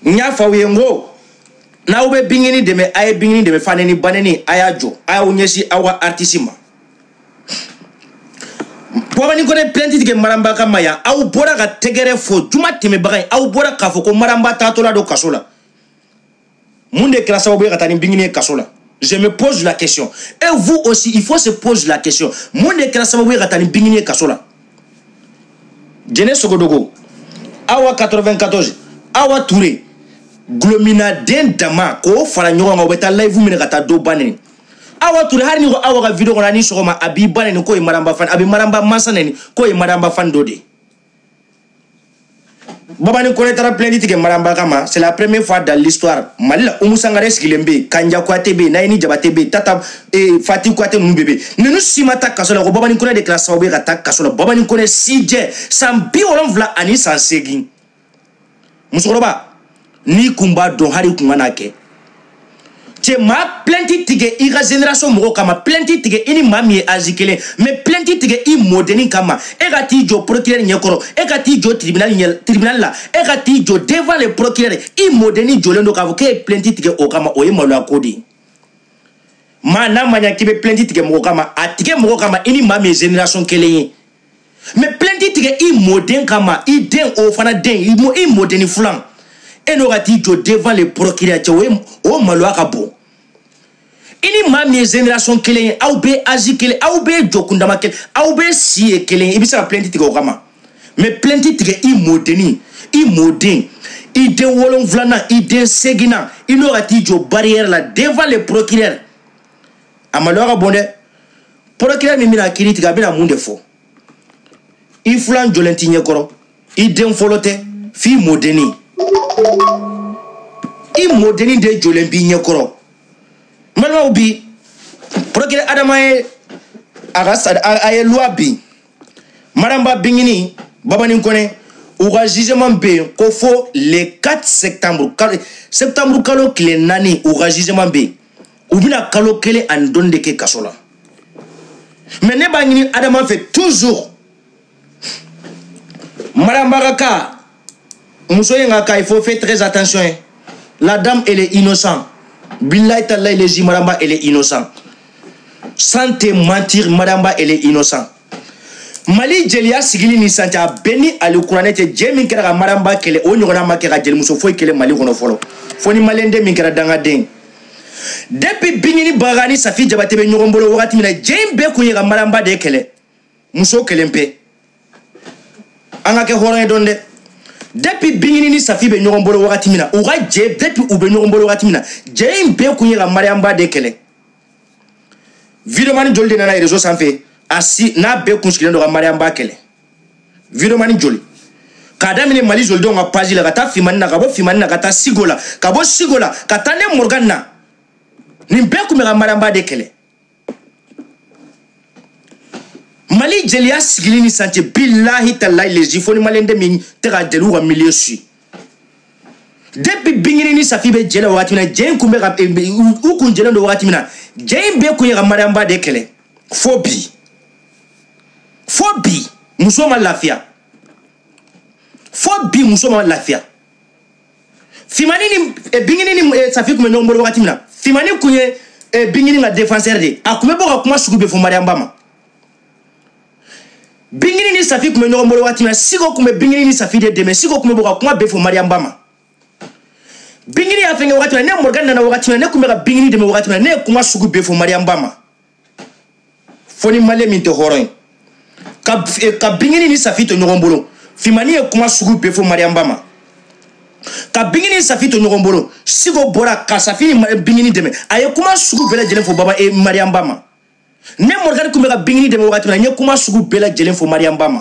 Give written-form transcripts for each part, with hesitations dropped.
N y'a fɔ aw ye n ko n'aw bɛ Bingini dɛmɛ, a ye Bingini dɛmɛ, faneni baneni a y'a jɔ, a y'aw ɲɛsin aw ka artiste ma. Babani Kone plainte tigɛ Maramba kama yan, aw bɔra ka tɛgɛrɛ fɔ juma tɛmɛbaga in, aw bɔra k'a fɔ ko Maramba taatɔla don kaso la. Mun de kɛra sababu ye ka taa ni Bingini ye kaso la? Je me pose la question. Et vous aussi, il faut se poser la question. Mun de kɛra sababu ye ka taa ni Bingini ye kaso la? Jɛnɛ Sogodogo, Awa 94, Awa Touré, Glomina den dama k'o fara ɲɔgɔn kan, u bɛ taa live minɛ ka taa dɔ ba neni. Awa Touré, hali ni ko Awa ka vidéo kɔnɔ a ni sɔgɔma, a b'i ba neni k'o ye Maramba fan, a bɛ Maramba mansa neni k'o ye Maramba fan dɔ de ye. Babani Kone taara plainte tigɛ Maramba kama, c'est la première fois dans l'histoire Mali la. Oumou Sangare sigilen bɛ yen, Kanja Kouyaté bɛ yen, Nayini Jabate bɛ yen, Tata Fati Kouyaté ninnu bɛɛ bɛ yen. Ninnu si ma taa kaso la ko Babani Kone de kɛra sababu ye ka taa kaso la. Babani Kone si jɛ san 70 ani san 8. Musokɔrɔba, n'i kun b'a dɔn hali kun ka n'a kɛ. Cɛ, maa plainte tigɛ i ka génération mɔgɔw kama, plainte tigɛ i ni maa min ye âge kelen, mais plainte tigɛ i mɔdennin kama, e ka t'i jɔ procureur ɲɛkɔrɔ, e ka t'i jɔ tribunal ɲɛ, tribunal la, e ka t'i jɔ devant le procureur, i mɔdennin jɔlen don k'a fɔ k'e ye plainte tigɛ o kama, o ye maloya ko de ye. Maa n'a ma ɲɛ k'i bɛ plainte tigɛ mɔgɔ kama, a tigɛ mɔgɔ kama i ni maa min ye génération kelen ye, mais plainte tigɛ i mɔden kama, i den o fana den, i mɔdennin filan, e n'o ka t'i jɔ devant le procureur, cɛ, o ye o maloya ka bon. I ni maa min ye génération kelen ye, aw bɛ âge kelen, aw bɛ jɔkundama kelen, aw bɛ si ye kelen ye, i bɛ se ka plainte tigɛ o kama, mais plainte tigɛ i mɔdennin, i mɔden, i den 7nan, i den 8nan, i n'o ka t'i jɔ barrière la devant le procureur, a maloya ka bon dɛ. Procureur min bɛna kiiri tigɛ, a bɛna mun de fɔ? I filan jɔlen t'i ɲɛkɔrɔ, i den fɔlɔ tɛ, f'i mɔdennin, i mɔdennin de jɔlen b'i ɲɛkɔrɔ. N balimaw, bi procureur Adama ye a ka a ye loi bin Maramba Bingini Babani Kone u ka jugement bɛ yen ko fo le 4 septembre, septembre kalo tile 4, u ka jugement bɛ yen, u bɛna kalo 1 ani dɔɔni de kɛ kaso la. Mais ne b'a ɲini Adama fɛ toujours, Maramba ka cas, muso in ka cas, il faut faire très attention. La dame, elle est innocente. Billahi tallahi lezi, Maramba, elle est innocente. Sans te mentir, Maramba, elle est innocente. Mali jeliya sigili ni sisan cɛ, a bɛɛ ni alikuranɛ cɛ, jɛ min kɛra ka Maramba kɛlɛ, o ɲɔgɔnna ma kɛ ka jelimuso foyi kɛlɛ Mali kɔnɔ fɔlɔ, fo ni maliyɛnden min kɛra dangaden. Depuis Bingini Baga ni Safi Jabate bɛ ɲɔgɔn bolo wagati min na, jɛ in bɛɛ kun ye ka Maramba de kɛlɛ, muso kelen pe. An ka kɛ hɔrɔn ye dɔɔni dɛ. Depuis Bingini ni Safi bɛ ɲɔgɔn bolo wagati min na, u ka jɛ, depuis u bɛ ɲɔgɔn bolo wagati min na, jɛ in bɛɛ kun ye ka Mariyamba de kɛlɛ. Videomani joli de nana réseau sanfɛ, a si n'a bɛɛ kun sigilen don ka Mariyamba kɛlɛ? Videomani joli, k'a daminɛ Mali jolidenw ka page la, ka taa Fimani na, ka bɔ Fimani na ka taa Sigo la, ka bɔ Sigo la ka taa ne Morgan na, nin bɛɛ kun bɛ ka Mariyamba de kɛlɛ. Mali jeliya sigili ni sisan cɛ, bilahi talahi lezi, fo ni maliyɛnden min tɛ ka jeliw ka milieu suit. Depuis Bingini ni Safi bɛ jɛ la wagati min na, jɛ in kun bɛ ka u kun jɛlen don wagati min na, jɛ in bɛɛ kun ye ka Mariyamba de kɛlɛ. Fo bi, fo bi muso ma lafiya, fo bi muso ma lafiya. Fimani ni Bingini ni Safi kun bɛ ɲɔgɔn bolo wagati min na, Fimani kun ye Bingini ka défenseur de ye, a kun bɛ bɔ ka kuma sugu bɛɛ fɔ Mariyamba ma. Bingini ni Safi kun bɛ ɲɔgɔn bolo wagati min na, Sigo kun bɛ Bingini ni Safi de dɛmɛ, Sigo kun bɛ bɔ ka kuma bɛɛ fɔ Mariyamba ma. Bingini y'a fɛnkɛ wagati min na, ne Morgan nana wagati min na, ne kun bɛ ka Bingini dɛmɛ wagati min na, ne ye kuma sugu bɛɛ fɔ Mariyamba ma. Fo ni maliyɛn min tɛ hɔrɔn ye, ka Bingini ni Safi to ɲɔgɔn bolo, Fimani ye kuma sugu bɛɛ fɔ Mariyamba ma. Ka Bingini ni Safi to ɲɔgɔn bolo, Sigo bɔra ka Safi ni Bingini dɛmɛ, a ye kuma sugu bɛɛ lajɛlen fɔ baba Mariyamba ma. Ne Morgan kun bɛ ka Bingini dɛmɛ wagati min na, n ye kuma sugu bɛɛ lajɛlen fɔ Mariyamba ma.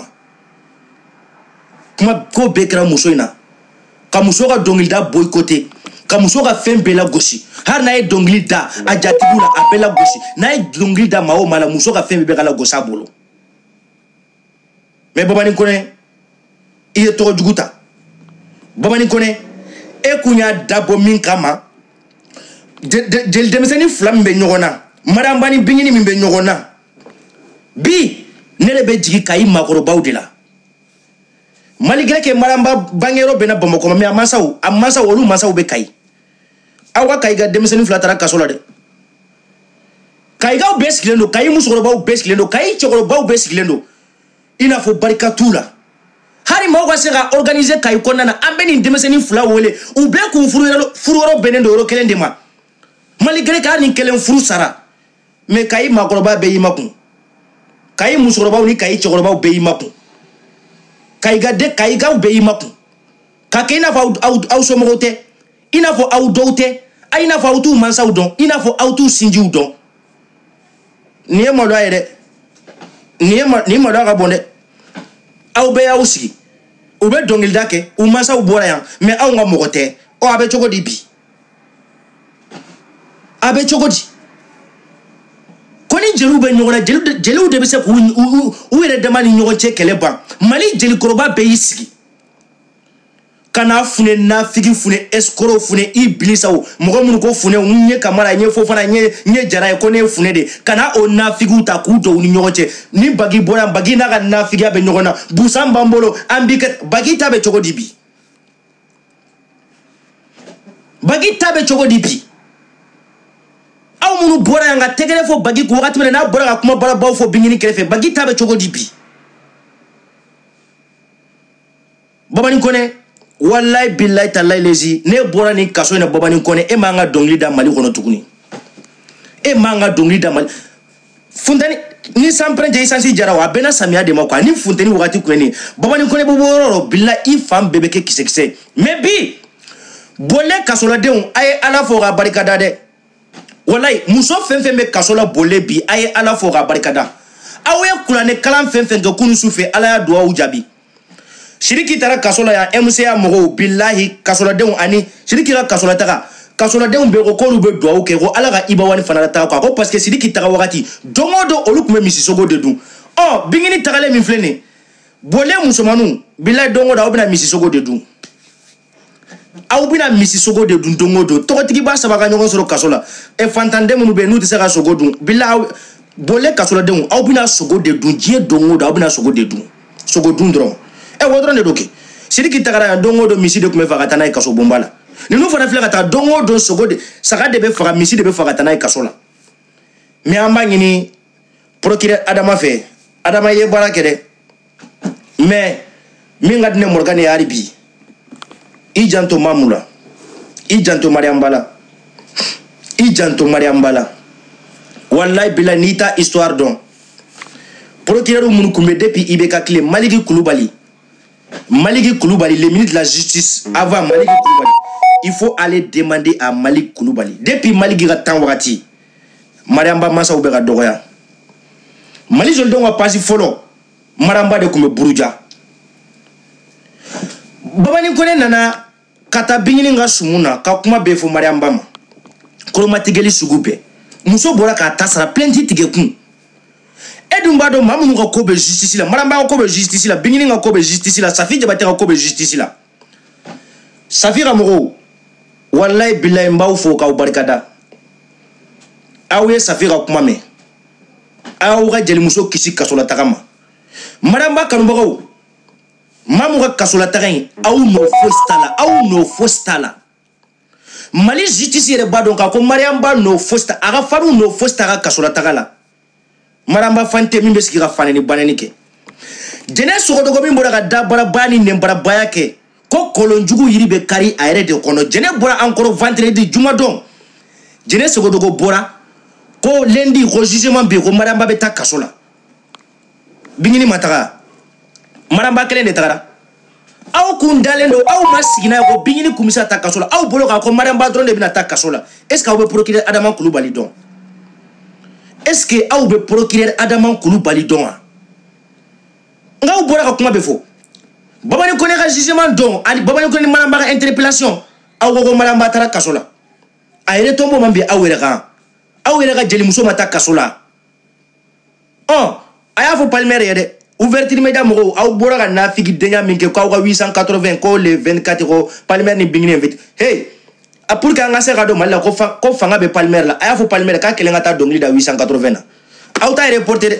Kuma ko bɛɛ kɛra muso in na, ka muso ka dɔnkilida boycotté, ka muso ka fɛn bɛɛ lagosi. Hali n'a ye dɔnkili da a jatigiw la, a bɛɛ lagosi. N'a ye dɔnkili da maa o maa la, muso ka fɛn bɛɛ ka lagosi a bolo. Mais Babani Kone, i ye tɔgɔ jugu ta. Babani Kone, e kun y'a dabɔ min kama, jeli denmisɛnnin fila min bɛ ɲɔgɔn na, Maramba ni Bingini min bɛ ɲɔgɔn na, bi ne de bɛ jigin Kayi maakɔrɔbaw de la. Malgré que Mariamba bangeyɔrɔ bɛnna Bamakɔ ma, mais a mansaw olu mansaw bɛ Kayi. Aw ka Kayi ka denmisɛnnin fila taara kaso la dɛ. Kayikaw bɛɛ sigilen don, Kayi musokɔrɔbaw bɛɛ sigilen don, Kayi cɛkɔrɔbaw bɛɛ sigilen don, i n'a fɔ barika t'u la. Hali maaw ka se ka organiser Kayi kɔnɔna na, an bɛ nin denmisɛnnin fila wele, u bɛɛ k'u furuyɔrɔ bɛnnen don yɔrɔ kelen de ma. Malgré que hali ni kelen furu sara, mais Kayi maakɔrɔba bɛɛ y'i makun, Kayi musokɔrɔbaw ni Kayi cɛkɔrɔbaw bɛɛ y'i makun, Kayikaw bɛɛ y'i makun, ka kɛ i n'a fɔ aw somɔgɔw tɛ, i n'a fɔ aw dɔw tɛ, i n'a fɔ aw t'u mansaw dɔn, i n'a fɔ aw t'u sinjiw dɔn. Nin ye maloya ye dɛ, nin maloya ka bon dɛ. Aw bɛɛ y'aw sigi, u bɛ dɔnkilida kɛ, u mansaw bɔra yan, mais anw ka mɔgɔ tɛ. Ɔ, a bɛ cogo di bi? A bɛ cogo di? Ko ni jeliw bɛ ɲɔgɔn na, jeliw de bɛ se k'u u yɛrɛ dama ni ɲɔgɔn cɛ kɛlɛ ban. Mali jelikɔrɔba bɛɛ y'i sigi ka n'a funɛ nafigi, funɛ escroc, funɛ i bilisaw, mɔgɔ minnu ko funɛ, n ye Kamara, n ye Fofana, n ye Jara ye, ko ne ye funɛ de, ka na o nafigiw ta k'u don u ni ɲɔgɔn cɛ. Ni bagi bɔra yan, bagi n'a ka nafigiya bɛ ɲɔgɔn na, busan b'an bolo, an bi kɛ. Bagi ta bɛ cogo di bi? Bagi ta bɛ cogo di bi? Aw minnu bɔra yan ka tɛgɛrɛ fɔ bagi kun wagati min na, n'a bɔra ka kuma barabaw fɔ Bingini kɛrɛfɛ, bagi ta bɛ cogo di bi? Babani Kɔnɛ, walayi, bilayi, talayi, lezi, ne bɔra nin kaso in na. Babani Kɔnɛ, e m'an ka dɔnkili da Mali kɔnɔ tuguni, e m'an ka dɔnkili da Mali. Funteni ni sanpɛrɛn cɛ, essence jara o, a bɛnna samiya de ma quoi. Ni funteni wagati kun ye nin ye, Babani Kɔnɛ bɛ bɔ yɔrɔ o yɔrɔ, bilayi, i fan bɛɛ bɛ kɛ kisɛkisɛ. Mais bi bɔlen kasoladenw, a ye Ala fo k'a barikada dɛ. Walayi, muso fɛn fɛn bɛ kaso la bɔlen bi, a ye Ala fo k'a barikada. Aw ye kuranɛ kalan fɛn fɛn kɛ kunun su fɛ, Ala y'a duwawu jaabi. Sidiki taara kaso la yan, MCA mɔgɔw, bilahi, kasoladenw ani Sidiki ka kasola taga, kasoladenw bɛɛ ko k'olu bɛ duwawu kɛ ko Ala ka Iba Wani fana taga quoi, ko parce que Sidiki taga wagati, don o don olu tun bɛ misisogo de dun. Ɔ, Bingini tagalen min filɛ nin bɔlen, musomaninw, bilahi, don o don aw bɛna misisogo de dun, aw bɛna misisogo de dun don o don. Tɔgɔtigiba saba ka ɲɔgɔn sɔrɔ kaso la. Ɛ, fantanden minnu bɛ yen n'u tɛ se ka sogo dun, bilahi, aw bɔlen kasoladenw, aw bɛna sogo de dun diɲɛ don o don, aw bɛna sogo de dun, sogo dun dɔrɔn. Ɛ, o dɔrɔn de don kɛ. Sidiki tagara yan, don o don misi de tun bɛ faga ka taa n'a ye kaso bonba la. Ninnu fana filɛ ka taa, don o don sogo de, saga de bɛ faga, misi de bɛ faga ka taa n'a ye kaso la. Mais an b'a ɲini procureur Adama fɛ. Adama ye baara kɛ dɛ, mais min ka di ne Morgan ye hali bi, i janto Mamu la, i janto Mariam Ba la, i janto Mariam Ba la. Wallahi bilahi, n'i ta histoire dɔn, procureur minnu tun bɛ depuis IBK tile, Maliki Kulubali, Maliki Kulubali, le ministre de la justice avant Maliki Kulubali, il faut aller demander à Maliki Kulubali. Depuis Maliki ka temps wagati, Mariam Ba mansaw bɛ ka dɔgɔya. Mali jolidenw ka pasi fɔlɔ, Mariam Ba de tun bɛ buruja. Babani Kɔnɛ nana ka taa Bingini ka sumu na ka kuma bɛɛ fɔ Mariam Ba ma, kolomatigɛli sugu bɛɛ. Muso bɔra k'a ta sara, plainte tigɛ kun. E dun b'a dɔn maa minnu ka ko bɛ justice la. Mariam Ba ka ko bɛ justice la, Bingini ka ko bɛ justice la, Safi Jabate ka ko bɛ justice la. Safi ka mɔgɔw, walayi bilayi, n b'aw fo k'aw barikada. Aw ye Safi ka kuma mɛn, aw ka jelimuso kisi kasolataga ma. Mariam Ba kanubagaw, maa mun ka kasolataga in, aw nɔ fosi t'a la, aw nɔ fosi t'a la. Mali justice yɛrɛ b'a dɔn k'a ko Mariam Ba nɔ fosi t'a, a ka fariw nɔ fosi t'a ka kasolataga la. Mariam Ba fan tɛ min bɛ sigi ka fanɛni banɛni kɛ. Jɛnɛ sogodogo min bɔra ka dabarabaya ni nɛnbarabaya kɛ ko kolonjugu yiri bɛ kari a yɛrɛ de kɔnɔ. Jɛnɛ bɔra an kɔrɔ vendredi, jumadon jɛnɛ sogodogo bɔra ko lundi ko jugement bɛ yen, ko Mariam Ba bɛ taa kaso la. Bingini ma taga, Mariam Ba kelen de tagara. Aw kun dalen don, aw ma sigi n'a ye ko Bingini kun bɛ se ka taa kaso la. Aw bolo k'a ko Mariam Ba dɔrɔn de bɛna taa kaso la. Est ce que aw bɛ procureur Adama Kulubali dɔn? Est ce que aw bɛ procureur Adama Kulubali dɔn wa? Nka aw bɔra ka kuma bɛ fɔ Babani Kɔnɛ ka jugement dɔn ani Babani Kɔnɛ ni Mariam Ba ka interpellation. Aw ko ko Mariam Ba taara kaso la, a yɛrɛ tɔnbɔ man bi aw yɛrɛ kan, aw yɛrɛ ka jelimuso ma taa kaso la. Ɔ, a y'a fɔ Palmer ye dɛ. Ouverture média mɔgɔw, aw bɔra ka nafigi denya min kɛ k'aw ka 880 ko le 24 ko Palmer ni Bingini invité, hey, a pour que an ka se ka dɔn Mali la ko fanga bɛ Palmer la. A y'a fɔ Palmer k'a kelen ka taa dɔnkili da 880 na. Aw t'a reporter dɛ,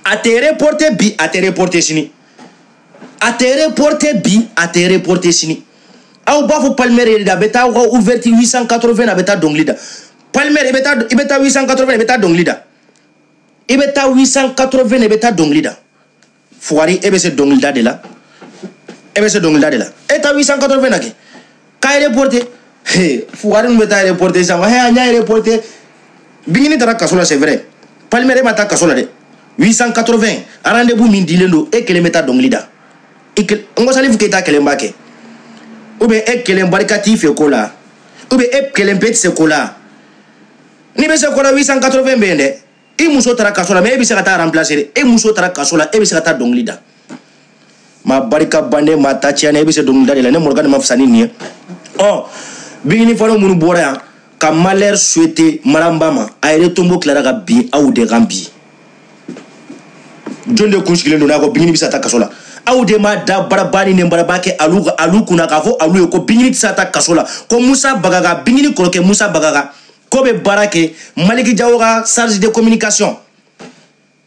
a tɛ reporter bi, a tɛ reporter sini. A tɛ reporter bi, a tɛ reporter sini. Aw b'a fɔ Palmer ye de, a bɛ taa aw ka ouverture 880, a bɛ taa dɔnkili da. Palmer, i bɛ taa, i bɛ taa 880, i bɛ taa dɔnkili da. I bɛ taa 880, i bɛ taa dɔnkili da. Fugari, e bɛ se dɔnkili da de la. E bɛ se dɔnkili da de la. E taa 880 na kɛ. K'a reporter. He, fugari ninnu bɛ taa reporter sisan. He, an y'a reporter. Bingini taara kaso la, c'est vrai. Palmer, e ma taa kaso la dɛ. 880, rendez-vous min dilen don, e kelen bɛ taa dɔnkili da. I kelen, n ko Salifu Keyita kelen b'a kɛ. Ou bien e kelen barika t'i fɛ ko la. Ou bien e kelen pe tɛ se ko la. N'i bɛ se ko la, 880 bɛ yen dɛ. I muso taara kaso la, mais e bɛ se ka taa remplacer dɛ. E muso taara kaso la, e bɛ se ka taa dɔnkili da. Maa barika banden, maa ta tiɲɛna, e bɛ se dɔnkili da de la. Ne Morgan ma fisa ni nin ye. Ɔ, Bingini fana minnu bɔra yan ka malheur souhaiter Maramba ma, a yɛrɛ tombo tilara ka bin aw de kan bi. Jɔn de kun sigilen don n'a ko Bingini bɛ se ka taa kaso la? Aw de ma da baraba ni baraba kɛ alu alu kunna k'a fɔ alu ye ko Bingini tɛ se ka taa kaso la, ko Musa Bagaga, Bingini kɔrɔkɛ Musa Bagaga, ko bɛ baara kɛ Maliki Jawo ka charge de communication.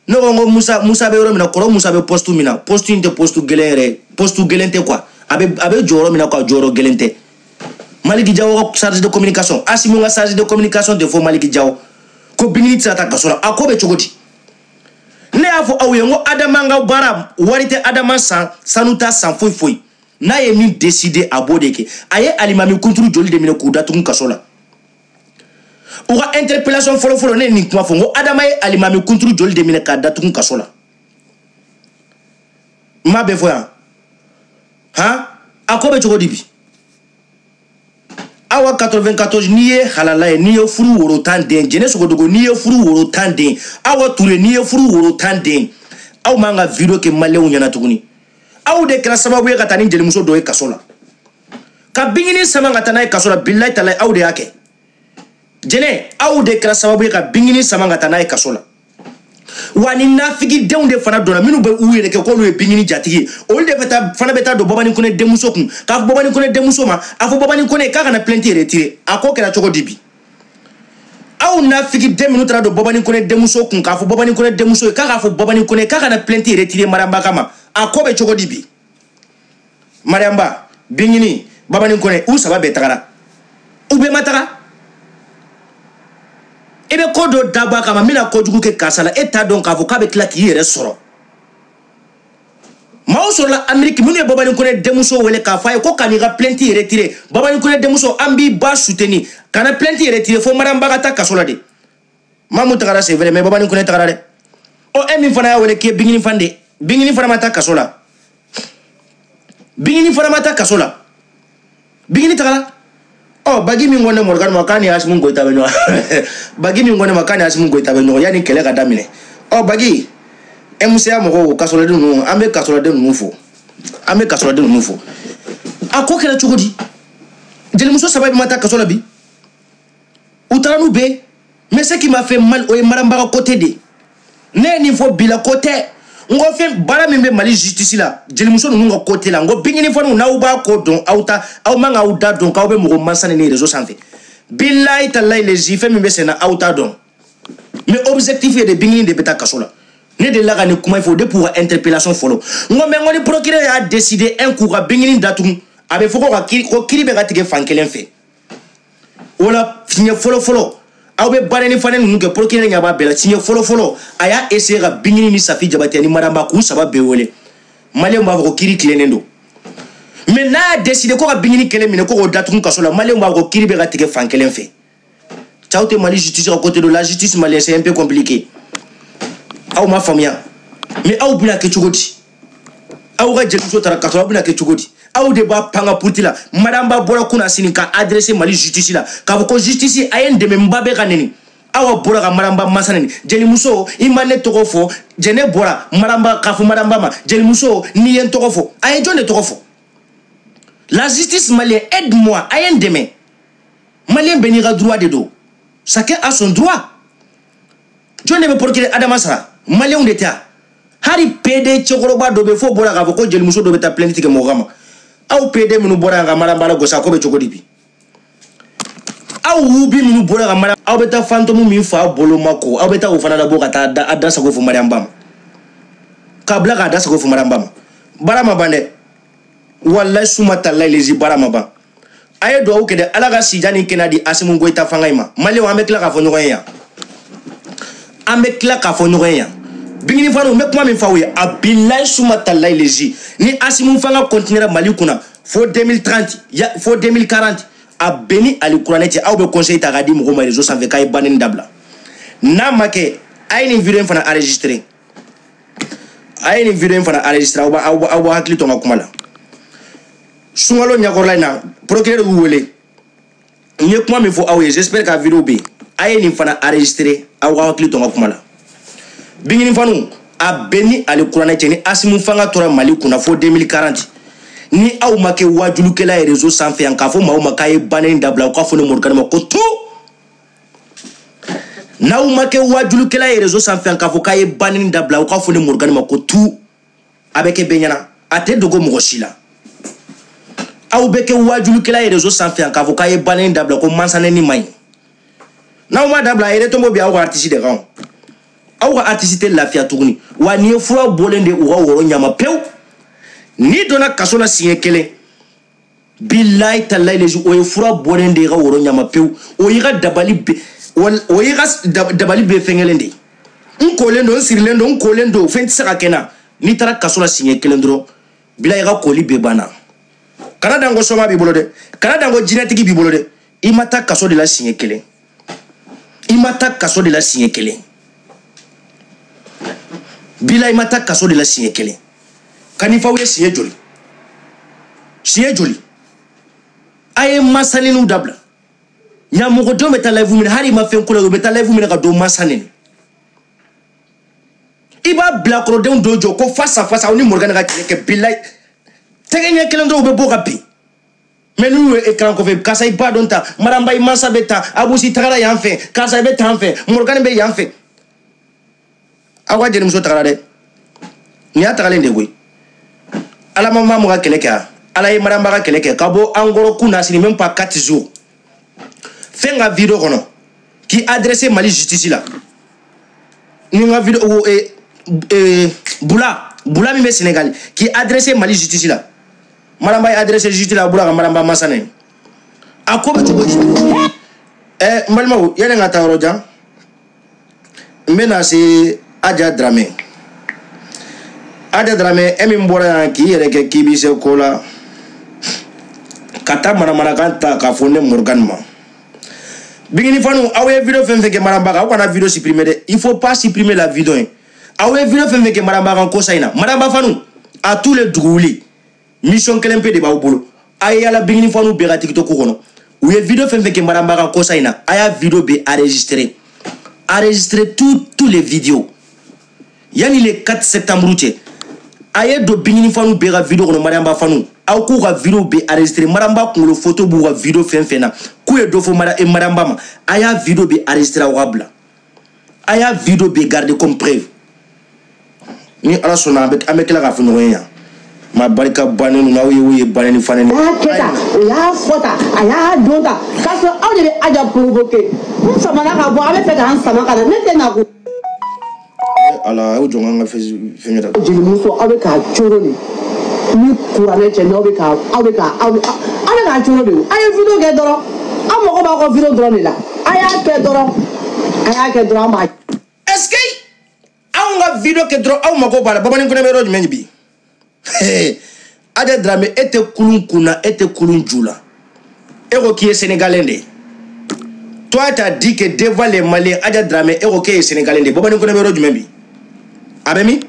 Ne ko n ko Musa, Musa bɛ yɔrɔ min na, kɔrɔ Musa bɛ poste min na, poste in tɛ poste gɛlɛn yɛrɛ, poste gɛlɛn tɛ quoi. A bɛ jɔyɔrɔ min na quoi, jɔyɔrɔ gɛlɛn tɛ. Maliki Jawo ka charge de communication, Asimu ka charge de communication tɛ fɔ Maliki Jawo. Ko Bingini tɛ se ka taa kaso la, a ko bɛ cogo di? Ne y'a fɔ aw ye n ko Adama ka baara wari tɛ Adama san, sanu t'a san, foyi foyi. N'a ye min décider, a b'o de kɛ. A ye alimami kunturu joli de minɛ k'u datugu kaso la? U ka interpellation fɔlɔ fɔlɔ, ne ye nin kuma fɔ, n ko Adama ye alimami kunturu joli de minɛ k'a datugu kaso la? N m'a bɛɛ fɔ yan han. A ko bɛ cogo di bi? Awa 94, n'i ye halala ye, n'i ye furu woro 10 den, Jɛnɛ Sogodogo, n'i ye furu woro 10 den, Awa Ture, n'i ye furu woro 10 den, aw man ka vidéo kɛ maliyɛnw ɲɛna tuguni. Aw de kɛra sababu ye ka taa ni jelimuso dɔ ye kaso la, ka Bingini sama ka taa n'a ye kaso la. Bilayi talayi, aw de y'a kɛ. Jɛnɛ, aw de kɛra sababu ye ka Bingini sama ka taa n'a ye kaso la. Wa ni nafigidenw de fana donna, minnu bɛ u yɛrɛ kɛ k'olu ye Bingini jatigi ye, olu de bɛ taa fana bɛ taa don Babani Kɔnɛ denmuso kun k'a fɔ Babani Kɔnɛ denmuso ma, a fɔ Babani Kɔnɛ k'a kana plainte retirer. A ko kɛra cogo di bi? Aw nafigiden minnu taara don Babani Kɔnɛ denmuso kun k'a fɔ Babani Kɔnɛ denmuso ye k'a k'a fɔ Babani Kɔnɛ k'a kana plainte retirer Mariamba kama, a ko bɛ cogo di bi? Mariamba, Bingini, Babani Kɔnɛ, u saba bɛɛ tagara, u bɛɛ ma taga. I bɛ ko dɔ dabɔ a kama, n bɛna kojugu kɛ karisa la, e t'a dɔn k'a fɔ k'a bɛ tila k'i yɛrɛ sɔrɔ. Maaw sɔrɔla Ameriki minnu ye Babani Kɔnɛ denmuso wele k'a fɔ a ye ko ka n'i ka plainte retirer. Babani Kɔnɛ denmuso, an b'i ba soutenir, kana plainte retirer fo Mariamba ka taa kaso la de. Maa mun tagara, c'est vrai, mais Babani Kɔnɛ tagara dɛ. Ɔ, e min fana y'a wele k'i ye Bingini fan de, Bingini fana ma taa kaso la. Bingini fana ma taa kaso la, Bingini tagara. Ɔ, bagi min ko ne Morgan ma k'a ni Asimu Goyita bɛ ɲɔgɔn, bagi min ko ne ma k'a ni Asimu Goyita bɛ ɲɔgɔn yanni kɛlɛ ka daminɛ. Ɔ, bagi MCA mɔgɔw, kasɔrɔden ninnu, an bɛ kasɔrɔden ninnu fo, an bɛ kasɔrɔden ninnu fo. A ko kɛra cogo di? Jelimuso saba bɛ ma taa kaso la bi, u taara n'u bɛɛ. Mais ce qui m'a fait mal, o ye Marambaga côté de. Ne ye nin fɔ bi la, ko tɛ, n ko fɛn baara min bɛ Mali justice la, jelimuso ninnu ka côté la, n ko Bingini fɔniw, n'aw b'a ko dɔn, aw ta, aw man k'aw da dɔn k'aw bɛ mɔgɔ mansa ni réseau sanfɛ. Bilayi talayi, les fɛn min bɛ sen na, aw t'a dɔn. Mais objectif ye de, Bingini de bɛ taa kaso la. Ne delila ka nin kuma in fɔ depuis u ka interpellation fɔlɔ. N ko mais, n ko ni procureur y'a décidé un coup ka Bingini datugu, a bɛ fɔ ko ka kiiri, ko kiiri bɛ ka tigɛ fan kelen fɛ. O la, siɲɛ fɔlɔ fɔlɔ aw bɛ baara ni fana ninnu kɛ, procureur ɲɛ b'a bɛɛ la. Siɲɛ fɔlɔ fɔlɔ a y'a essayer ka Bingini ni Safi Jabate ni Maramba k'u saba bɛɛ wele, maliyɛnw b'a fɔ ko kiiri tilennen don. Mais n'a y'a décidé ko ka Bingini kelen minɛ ko k'o datugu kaso la, maliyɛnw b'a fɔ ko kiiri bɛ ka tigɛ fan kelen fɛ. Cɛw tɛ Mali justice ka côté don. La justice malienne, c'est un peu compliqué, aw ma faamuya. Mais aw bɛna kɛ cogo di? Aw ka jelimuso taara kaso, aw bɛna kɛ cogo di? Aw de b'a pan ka puruti la. Maramba bɔra kunna sini ka adressé Mali justice la k'a fɔ ko justice a ye n dɛmɛ, n ba bɛ ka neni. Awa bɔra ka Maramba masa neni. Jelimuso, i ma ne tɔgɔ fɔ. Jɛnɛ bɔra Maramba k'a fɔ Maramba ma: jelimuso, n'i ye n tɔgɔ fɔ. A ye jɔn de tɔgɔ fɔ? La justice malienne, aide moi, a ye n dɛmɛ. Malien bɛɛ n'i ka droit de don, chacun a son droit. Jɔn de bɛ procureur Adama sara? Maliyɛnw de tɛ yan. Hali PD cɛkɔrɔba dɔ bɛ fo bɔra k'a fɔ ko jelimuso dɔ bɛ taa plainte tigɛ mɔgɔ kama. Aw PD minnu bɔra yan ka Maramba la gosi, a ko bɛ cogo di bi? Aw wubi minnu bɔra ka mara, aw bɛ taa fantôme min fa bolo ma ko, aw bɛ taa o fana labɔ ka taa a da sago fo Mariamba ma, k'a bila k'a da sago fo Mariamba ma. Baara ma ban dɛ. Wallahi suma talahi lezi baara ma ban. A ye duwawu kɛ dɛ, Ala ka sija ni kɛnɛya di Assimi Goïta fanga in ma. Maliyɛnw, an bɛ tila k'a fɔ ɲɔgɔn ye yan. An bɛ tila k'a fɔ ɲɔgɔn ye yan. Bingini fanu, n bɛ kuma min fɔ aw ye, a bilahi suma talahi lezi. Ni Assimi fanga continuera Mali kunna fo 2030, ya, fo 2040, a bɛn ni alikuranɛ cɛ, aw bɛ conseil ta k'a di mɔgɔw ma réseau sanfɛ k'a ye banni dabila. N'a ma kɛ, a ye nin vidéo in fana enregistrer. A ye nin vidéo in fana enregistrer, aw b'a hakili to n ka kuma la. Sunkalo ɲɛkɔrɔla in na, procureur y'u wele. N ye kuma min fɔ aw ye, j'espère ka vidéo bɛ yen. A ye nin fana enregistrer, aw ka hakili to n ka kuma la. Bingini fanu, a bɛn ni alikuranɛ cɛ, ni Assimi fanga tora Mali kunna fo 2040. Ni aw ma kɛ wajulukɛla ye réseau sanfɛ yan k'a fɔ maaw ma k'a ye bannen dabila, u k'a fɔ ne Morgan ma ko tu. N'aw ma kɛ wajulukɛla ye réseau sanfɛ yan k'a fɔ k'a ye bannen dabila, u k'a fɔ ne Morgan ma ko tu. A bɛ kɛ bɛɛ ɲɛna, a tɛ dogo mɔgɔ si la. Aw bɛ kɛ wajulukɛla ye réseau sanfɛ yan k'a fɔ k'a ye bannen dabila, ko mansanɛni man ɲi. N'aw ma dabila, a yɛrɛ bɛ aw ka artiste de kan. Aw ka artiste tɛ lafiya tuguni. Wa nin ye fura bɔlen de u ka woro ɲama pewu. N'i donna kaso la siɲɛ kelen, bilayi talayi lezi, o ye fura bɔlen de i ka woro ɲama pewu. O y'i ka dabali bɛɛ, o y'i ka dabali bɛɛ fɛn kelen de ye. N kolen don, n sirilen don, n kolen don, fɛn tɛ se ka kɛ n na. N'i taara kaso la siɲɛ kelen dɔrɔn, bilayi i ka koli bɛɛ banna. Kana dan ko soma b'i bolo dɛ, kana dan ko jinɛtigi b'i bolo dɛ. I ma taa kaso de la siɲɛ kelen. I ma taa kaso de la siɲɛ kelen. Bilayi i ma taa kaso de la siɲɛ kelen. Ka n'i f'aw ye siɲɛ joli? Siɲɛ joli? A ye masaniniw dabila. Ɲamɔgɔdenw bɛ taa live minɛ, hali i ma fɛn ko la, u bɛ taa live minɛ ka don masa neni. I b'a bila kɔrɔdenw dɔw jɔ ko face à face, aw ni Morgan ka kɛlɛ kɛ, bilayi. Tɛgɛ ɲɛ kelen dɔrɔn u bɛ bɔ ka bin. Mais n'u ye écran kɔfɛ, karisa i ba dɔn ta, Maramba i mansa bɛ ta, Abusi tagara yan fɛ, karisa i bɛ tan fɛ, Morgan bɛ yan fɛ. Aw ka jelimuso tagara dɛ. Nin y'a tagalen de koyi. Ala ma maamu ka kɛlɛ kɛ, Ala ye Maramba ka kɛlɛ kɛ ka bɔ an kɔrɔ kun na sini, même pas 4 jours. Fɛn ka vidéo kɔnɔ k'i adressé Mali justice la. Ni n ka vidéo Bula min bɛ Sénégal k'i adressé Mali justice la. Maramba ye adressé justice la, Bula ka Maramba masa nɛ. A ko bɛ cogo di? N balimaw, yanni n ka taa yɔrɔ jan, n bɛna se Adja Dramé. Adja Dramé, e min bɔra yan k'i yɛrɛ kɛ k'i b'i se ko la, ka taa manamanakan ta k'a fɔ ne Morgan ma. Bingini fanu, aw ye vidéo fɛn fɛn kɛ Maramba kan, aw kana vidéo supprimer dɛ. Il faut pas supprimer la vidéo hein. Aw ye vidéo fɛn fɛn kɛ Maramba kan kosa in na, Maramba fanu, a tous les dugu wuli, mission kelen pe de b'aw bolo. A ye yala Bingini fanu bɛɛ ka TikTok kɔnɔ. U ye vidéo fɛn fɛn kɛ Maramba kan kosa in na, a y'a vidéo bɛɛ enregistrer. Enregistrer tous les vidéos. Yani le 4 septembre cɛ, a ye don Bingini fanu bɛɛ ka vidéo kɔnɔ, Maramba fanu, aw k'u ka vidéo bɛɛ enregistrer. Maramba kunkolo photo b'u ka vidéo fɛn fɛn na, k'u ye dɔ fɔ Maramba ma, a y'a vidéo bɛɛ enregistrer aw ka bila. A y'a vidéo bɛɛ garder comme preuve. Ni Ala sɔnna, an bɛ tila k'a fɔ ɲɔgɔn ye yan. Ma barika bannen ninnu, aw ye o ye bannen ni fanen. A y'a kɛ tan, o y'a fɔ tan, a y'a don tan, k'a sɔrɔ aw de bɛ Adja provoquer. N samana ka bɔ, a bɛ fɛ k'an sama ka na, ne tɛ na ko. Ala, aw jɔ n ka fɛn yɛrɛ. Jelimuso, aw bɛ k'a coro de. Ni kuranɛ cɛ, n'aw bɛ k'a, aw bɛ k'a, aw bɛ, aw bɛ k'a coro de. A ye vidéo kɛ dɔrɔn, aw mago b'aw ka vidéo dɔrɔn de la. A y'a kɛ dɔrɔn, a y'a kɛ dɔrɔn, an b'a. Est-ce que anw ka vidéo kɛ dɔrɔn, aw mago b'a la? Babani Kɔnɛ bɛ yɔrɔ jumɛn bi? Adja Dramé, e tɛ kulun kunna, e tɛ kulun ju la. E ko k'i ye Sénégalais de ye. Toi, t'as dit que devant les Maliens, Adja Dramé, e ko k'e ye Sénégalais de ye. Babani Kɔnɛ bɛ yɔrɔ jumɛn bi? A bɛ min?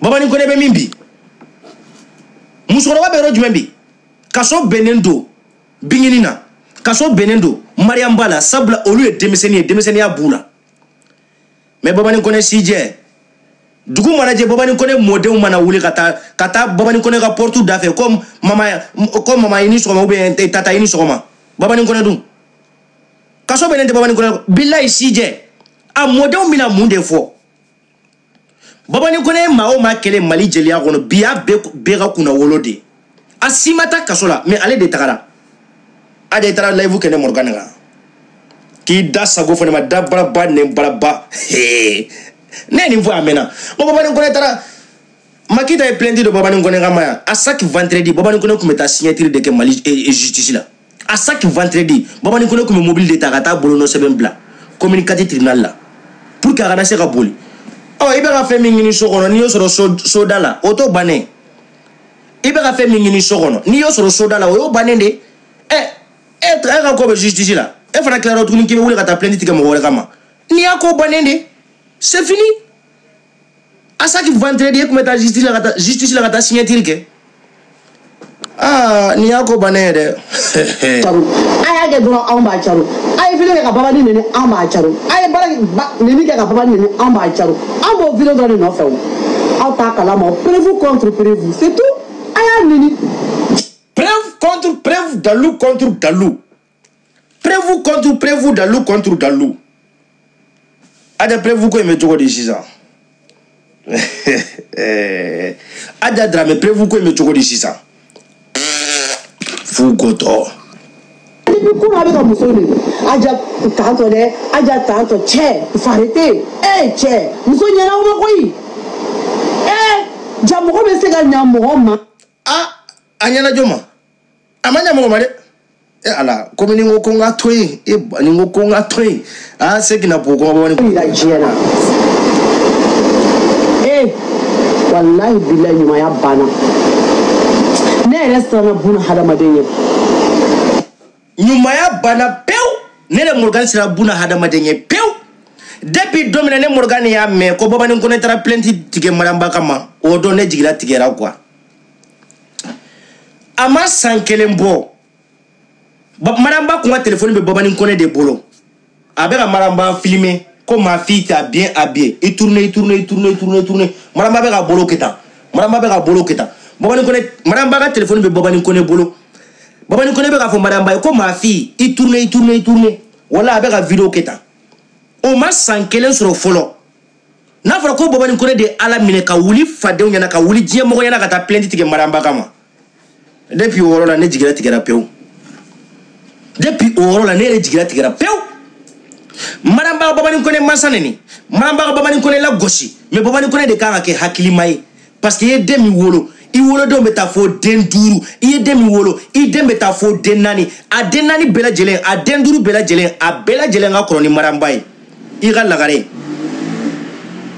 Babani Kɔnɛ bɛ min bi? Musokɔrɔba bɛ yɔrɔ jumɛn bi? Kaso bɛnnen don Bingini na, kaso bɛnnen don Mariam Ba la, sabula olu ye denmisɛnnin ye, denmisɛnninya b'u la. Mais Babani Kɔnɛ si jɛ, dugu mana jɛ, Babani Kɔnɛ mɔdenw mana wuli ka taa Babani Kɔnɛ ka porte da fɛ, ko mama i ni sɔgɔma, ou bien tata i ni sɔgɔma. Babani Kɔnɛ dun, kaso bɛnnen tɛ Babani Kɔnɛ. Bilayi si jɛ, a mɔdenw bɛna mun de fɔ? Babani Kɔnɛ ye maa o maa kɛlɛ Mali jeliya kɔnɔ bi, y'a bɛɛ ka kunna wolo de. A si ma taa kaso la, mais ale de tagara. A de taara live kɛ ne Morgan kan, k'i da sago fɔ ne ma, da baraba nɛn baraba. Ne ye nin fɔ a mɛnna. N ko Babani Kɔnɛ taara, Makita ye plainte de Babani Kone kama yan. À chaque vendredi, Babani Kone tun bɛ taa signature de kɛ Mali justice la. À chaque vendredi, Babani Kone tun bɛ mobili de ta ka taa bolonɔ sɛbɛn bila commune 4 tribunal la pour que a kana se ka boli. Ɔ, i bɛ ka fɛn min ɲini so kɔnɔ, n'i y'o sɔrɔ soda la, o t'o bannen. I bɛ ka fɛn min ɲini so kɔnɔ, n'i y'o sɔrɔ soda la, o y'o bannen de. Ɛ, e ka ko bɛ justice la, e fana tilara tuguni k'i bɛ wuli ka taa plainte tigɛ mɔgɔ wɛrɛ kama. N'i y'a ko bannen de, c'est fini. À chaque vendredi, e tun bɛ taa justice la ka taa signature kɛ. Aa, nin y'a ko bannen ye dɛ. Caro a y'a kɛ dɔrɔn, anw b'a caro. A ye vidéo kɛ ka babani neni, anw b'a caro. A ye baara neni kɛ ka babani neni, anw b'a caro. Anw b'o vidéo dɔrɔn de nɔfɛ o. Aw t'a kalama o. Preuve contre preuve, c'est tout. A y'a neni. Preuve contre preuve, dalu contre dalu. Preuve contre preuve, dalu contre dalu. Aja, preuve ko in bɛ cogo di sisan? Aja Dramé, preuve ko in bɛ cogo di sisan? Fu gotɔ. Depuis kunun a bɛ ka muso neni. Aja tantɔ dɛ, Aja tantɔ cɛ, faut arrêter. Eh cɛ, muso ɲɛna aw ma koyi. Eh, ja mɔgɔ bɛ se ka ɲa mɔgɔ ma. Ah, a ɲɛna jɔn ma? A ma ɲa mɔgɔ ma dɛ. E ala, komi ni n ko ko n ka to yen, e ni n ko ko n ka to yen, aa segin na bo kɔngɔ bɔ ni. Yira diɲɛ na. Eh, walahi bilahi, ɲumanya banna. Ne yɛrɛ siranna buna hadamaden ɲɛ. Ɲumanya banna pewu. Ne de Morgan sera buna hadamaden ye pewu. Depuis don min na ne Morgan y'a mɛn ko Babani Kone taara plainte tigɛ Mariamba kama, o don ne jigila tigɛra quoi. A ma san kelen bɔ, Mariamba kun ka téléphone bɛ Babani Kone de bolo. A bɛ ka Mariamba filmer ko ma fille t'a bien habillée. I tourne, i tourne, i tourne, i tourne, i tourne. Mariamba bɛ ka bolo kɛ tan. Mariamba bɛ ka bolo kɛ tan. Babani Kone, Mariamba ka téléphone bɛ Babani Kone bolo. Babani Kone bɛ k'a fɔ Mariamba ye ko ma fille, i tourne, i tourne, i tourne. Wala a bɛ ka vidéo kɛ tan. O ma san kelen sɔrɔ fɔlɔ. N'a fɔra ko Babani Kone de ye Ala minɛ ka wuli fadenw ɲɛna, ka wuli diɲɛ mɔgɔ ɲɛna ka taa plainte tigɛ Mariamba kama. Depuis o yɔrɔ la, ne jiginna tigɛra pewu. Depuis o yɔrɔ la, ne yɛrɛ jiginna tigɛra pewu. Mariamba ka Babani Kone mansa neni, Mariamba ka Babani Kone lagosi, mais Babani Kone de kan ka kɛ hakilima ye. Parce que i ye den min wolo, i wolodenw bɛ taa fo den 5, i ye den min wolo, i den bɛ taa fo den 4, a den 4 bɛɛ lajɛlen, a den 5 bɛɛ lajɛlen, a bɛɛ lajɛlen ka kɔrɔ ni Mariamba ye. I ka lagare.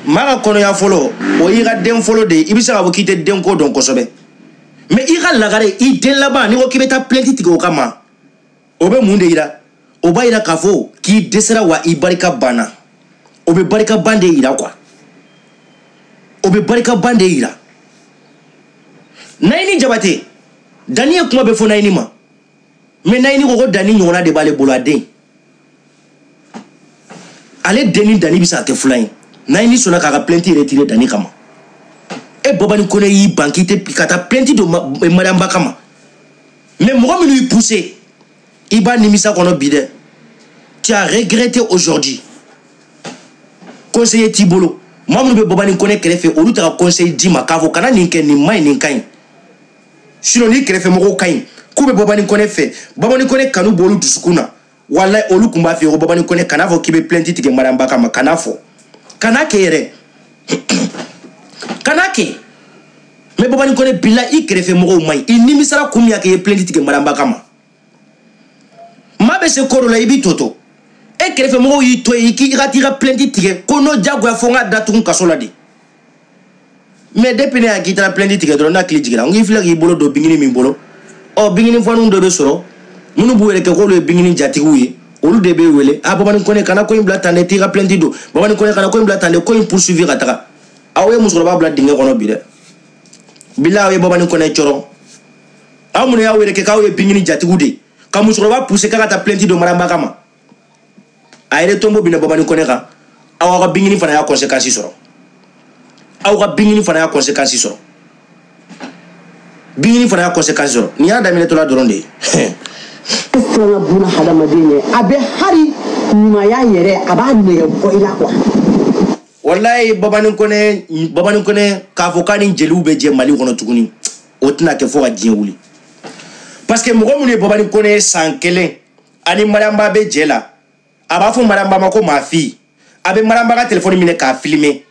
Maa ka kɔnɔya fɔlɔ, o y'i ka den fɔlɔ de ye, i bɛ se k'a fɔ k'i tɛ den ko dɔn kosɛbɛ. Mais i ka lagare, i den laban, n'i ko k'i bɛ taa plainte tigɛ o kama, o bɛ mun de yira? O b'a yira k'a fɔ k'i dɛsɛra wa i barika banna. O bɛ barika ban de yira quoi. O bɛ barika ban de yira. Nayini Jabate, Dani ye kuma bɛ fɔ Nayini ma. Mais Nayini ko ko Dani ɲɔgɔnna de b'ale bolo, a den. Ale den ni Dani bɛ se ka kɛ filan ye. Nayini sɔnna k'a ka plainte retirer Dani kama. E Babani Kone y'i ban k'i tɛ ka taa plainte don Mariamba kama. Mais mɔgɔ minnu y'i poussé, i b'a nimisa kɔnɔ bi dɛ. Tu as regretté aujourd'hui. Conseiller t'i bolo. Maa minnu bɛ Babani Kone kɛrɛfɛ, olu tɛ ka conseil d'i ma k'a fɔ kana nin kɛ, nin man ɲi, nin ka ɲi. Sinon n'i kɛrɛfɛ mɔgɔw ka ɲi, k'u bɛ Babani Kone fɛ, Babani Kone kanu b'olu dusukun na. Walayi olu tun b'a f'i ye ko Babani Kone kana fɔ k'i bɛ plainte tigɛ Mariamba kama, kana fɔ. Kana kɛ yɛrɛ. Kana kɛ. Mais Babani Kone bila i kɛrɛfɛ mɔgɔw man ɲi. I nimisara kun min y'a kɛ i ye plainte tigɛ Mariamba kama. Maa bɛ se ko dɔ la, i b'i to. E kɛrɛfɛ mɔgɔw y'i to yen, i k'i ka t'i ka plainte tigɛ ko n'o diyagoya fo n ka datugu kaso la de. Mais depuis ne y'a k'i taara plainte tigɛ dɔrɔn, ne hakili jiginna. N k'i filɛ k'i bolo don bingini min bolo. Ɔ, bingini fɔniw dɔ bɛ sɔrɔ minnu b'u yɛrɛ kɛ k'olu ye bingini jatigiw ye, olu de bɛ wele. A Babani Kone kana ko in bila tan dɛ, t'i ka plainte don. Babani Kone kana ko in bila tan dɛ, ko in poursuivi ka taga. Aw ye musokɔrɔba bila dingɛ kɔnɔ bi dɛ. Bilahi aw ye Babani Kone cɔrɔ. Aw minnu y'aw yɛrɛ kɛ k'aw ye bingini jatigiw de ye, ka musokɔrɔba pousser k'a ka taa plainte don Mariamba kama. A yɛrɛ tombo binna Babani Kone kan. Aw ka bingini fana y'a conséquence sɔrɔ. Aw ka bingini fana y'a conséquence sɔrɔ. Bingini fana y'a conséquence sɔrɔ. Nin y'a daminɛtɔla dɔrɔn de ye. Siranna buna hadamaden ɲɛ. A bɛ hali ɲumanya yɛrɛ, a b'a nɛgɛ bɔ i la quoi. Walayi Babani Kone, Babani Kone k'a fɔ k'a ni jeliw bɛ jɛ Mali kɔnɔ tuguni, o tɛna kɛ fo ka diɲɛ wuli. Parce que mɔgɔ minnu ye Babani Kone ye san kelen ani Mariamba bɛ jɛ la, a b'a fɔ Mariamba ma ko ma fille, a bɛ Mariamba ka téléphone minɛ k'a filmer.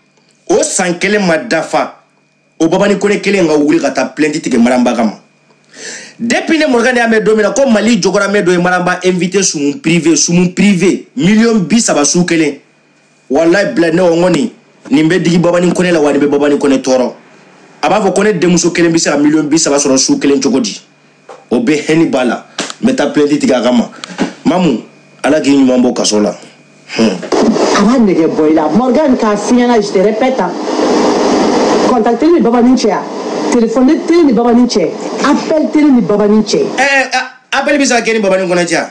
O san kelen ma dafa. O Babani Kone kelen ka wuli ka taa plainte tigɛ Maramba kama. Depuis ne Morgan y'a mɛn don min na ko Mali jɔgɔramɛ dɔ ye Maramba invité sumu privé 30 millions su kelen, walayi bila ne ko n ko nin bɛ digi Babani Kone la, wa nin bɛ Babani Kone tɔɔrɔ. A b'a fɔ ko ne denmuso kelen bɛ se ka 30 millions sɔrɔ su kelen cogo di? O bɛ hɛni b'a la, n bɛ taa plainte tigɛ a kama. Mamu, Ala k'i ɲuman bɔ kaso la. A b'a nɛgɛ bɔ i la. Morgan, k'a f'i ɲɛna, je te répète, contact ni Babani cɛ, a téléphone tɛ ni Babani cɛ, appel tɛ ni Babani cɛ. Ɛɛ, appel bɛ se ka kɛ ni Babani Kone cɛ wa?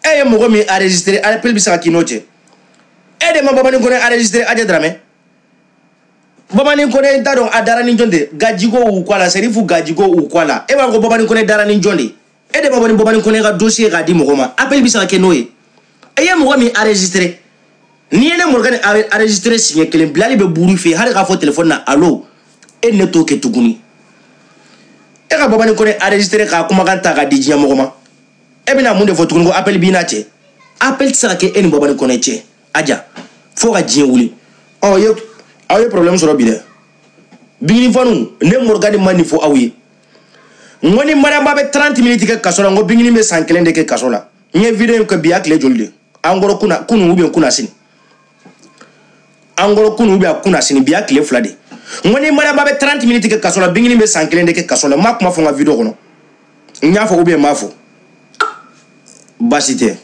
E ye mɔgɔ min enregistré, appel bɛ se ka k'i n'o cɛ? E de ma Babani Kone enregistré, Adja Dramé. Babani Kone t'a dɔn a dara ni jɔn de Gajiko u kɔ a la, Serifu Gajiko u kɔ a la. E b'a fɔ ko Babani Kone dara ni jɔn de? E de ma bɔ ni Babani Kone ka dossier k'a di mɔgɔ ma, appel bɛ se ka kɛ n'o ye? E ye mɔgɔ min enregistré, n'i ye ne Morgan enregistré siɲɛ kelen, bilali bɛ buru fɛ yen, hali k'a fɔ téléphone na allo, e ne t'o kɛ tuguni. E ka Babani Kone enregistré k'a kumakan ta k'a di diɲɛ mɔgɔ ma, e bɛna mun de fɔ tuguni ko appel b'i n'a cɛ? Appel tɛ se ka kɛ e ni Babani Kone cɛ, Aja, fo ka diɲɛ wuli. Ɔ ye, aw ye problème sɔrɔ bi dɛ, bigini fanu. Ne Morgan ma nin fɔ aw ye, n ko ni Mariamba bɛ 30 minutes kɛ kaso la, n ko bigini bɛ san kelen de kɛ kaso la. N ye vidéo in kɛ bi, a tile joli de? An kɔrɔ kunna kunu ou bien kunna sini, an kɔrɔ kunu ou bien kunna sini, bi a tile 2 de. N ko ni Mariamba bɛ 30 minutes kɛ kaso la, bigini bɛ san kelen de kɛ kaso la. N m'a kuma fɔ n ka vidéo kɔnɔ, n y'a fɔ ou bien n m'a fɔ? Baasi tɛ,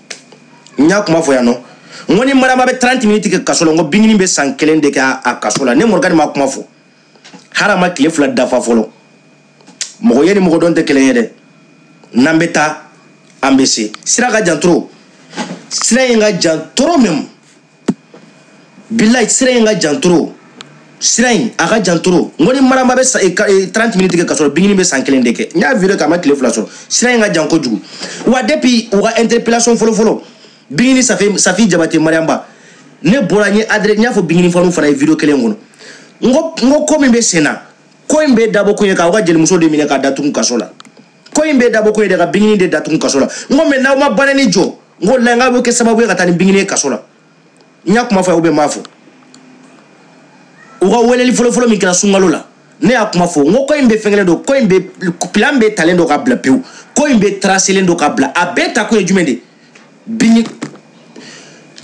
n y'a kuma fɔ yan nɔ. N ko ni Mariamba bɛ 30 minutes kɛ kaso la, n ko bigini bɛ san kelen de kɛ a kaso la. Ne Morgan ma kuma fɔ, hali a ma tile 2 dafa fɔlɔ. Mɔgɔ ye ni mɔgɔ dɔn tɛ kelen ye dɛ. N'an bɛ taa, an bɛ se. Sira ka jan trop, sira in ka jan trop même. Bilayi, sira in ka jan trop, sira in a ka jan trop. N ko ni Maramba bɛ 30 minutes kɛ ka sɔrɔ, bigini bɛ san kelen de kɛ. N y'a vidéo kɛ, a ma tile 2 sɔrɔ. Sira in ka jan kojugu wa. Depuis u ka interpellation fɔlɔ fɔlɔ, bigini Safi, Safi Jabate Mariamba, ne bɔra n ye adresse, n y'a fɔ bigini fanu fana ye vidéo kelen kɔnɔ. N ko ko min bɛ sen na, ko in bɛ dabɔ kun ye k'aw ka jelimuso de minɛ k'a datugu kaso la. Ko in bɛ dabɔ kun ye de ka bigini de datugu kaso la. N ko mɛ n'aw ma banani jɔ, n ko la n k'a bɛ kɛ sababu ye ka taa ni bigini ye kaso la. N y'a kuma fɔ a ye ou bien n m'a fɔ? U ka weleli fɔlɔfɔlɔ min kɛra sunkalo la, ne y'a kuma fɔ. N ko ko in bɛ fɛn kelen don, ko in bɛ plan bɛ talen don ka bila pewu, ko in bɛ tracelen don ka bila. A bɛɛ ta kun ye jumɛn de? Bini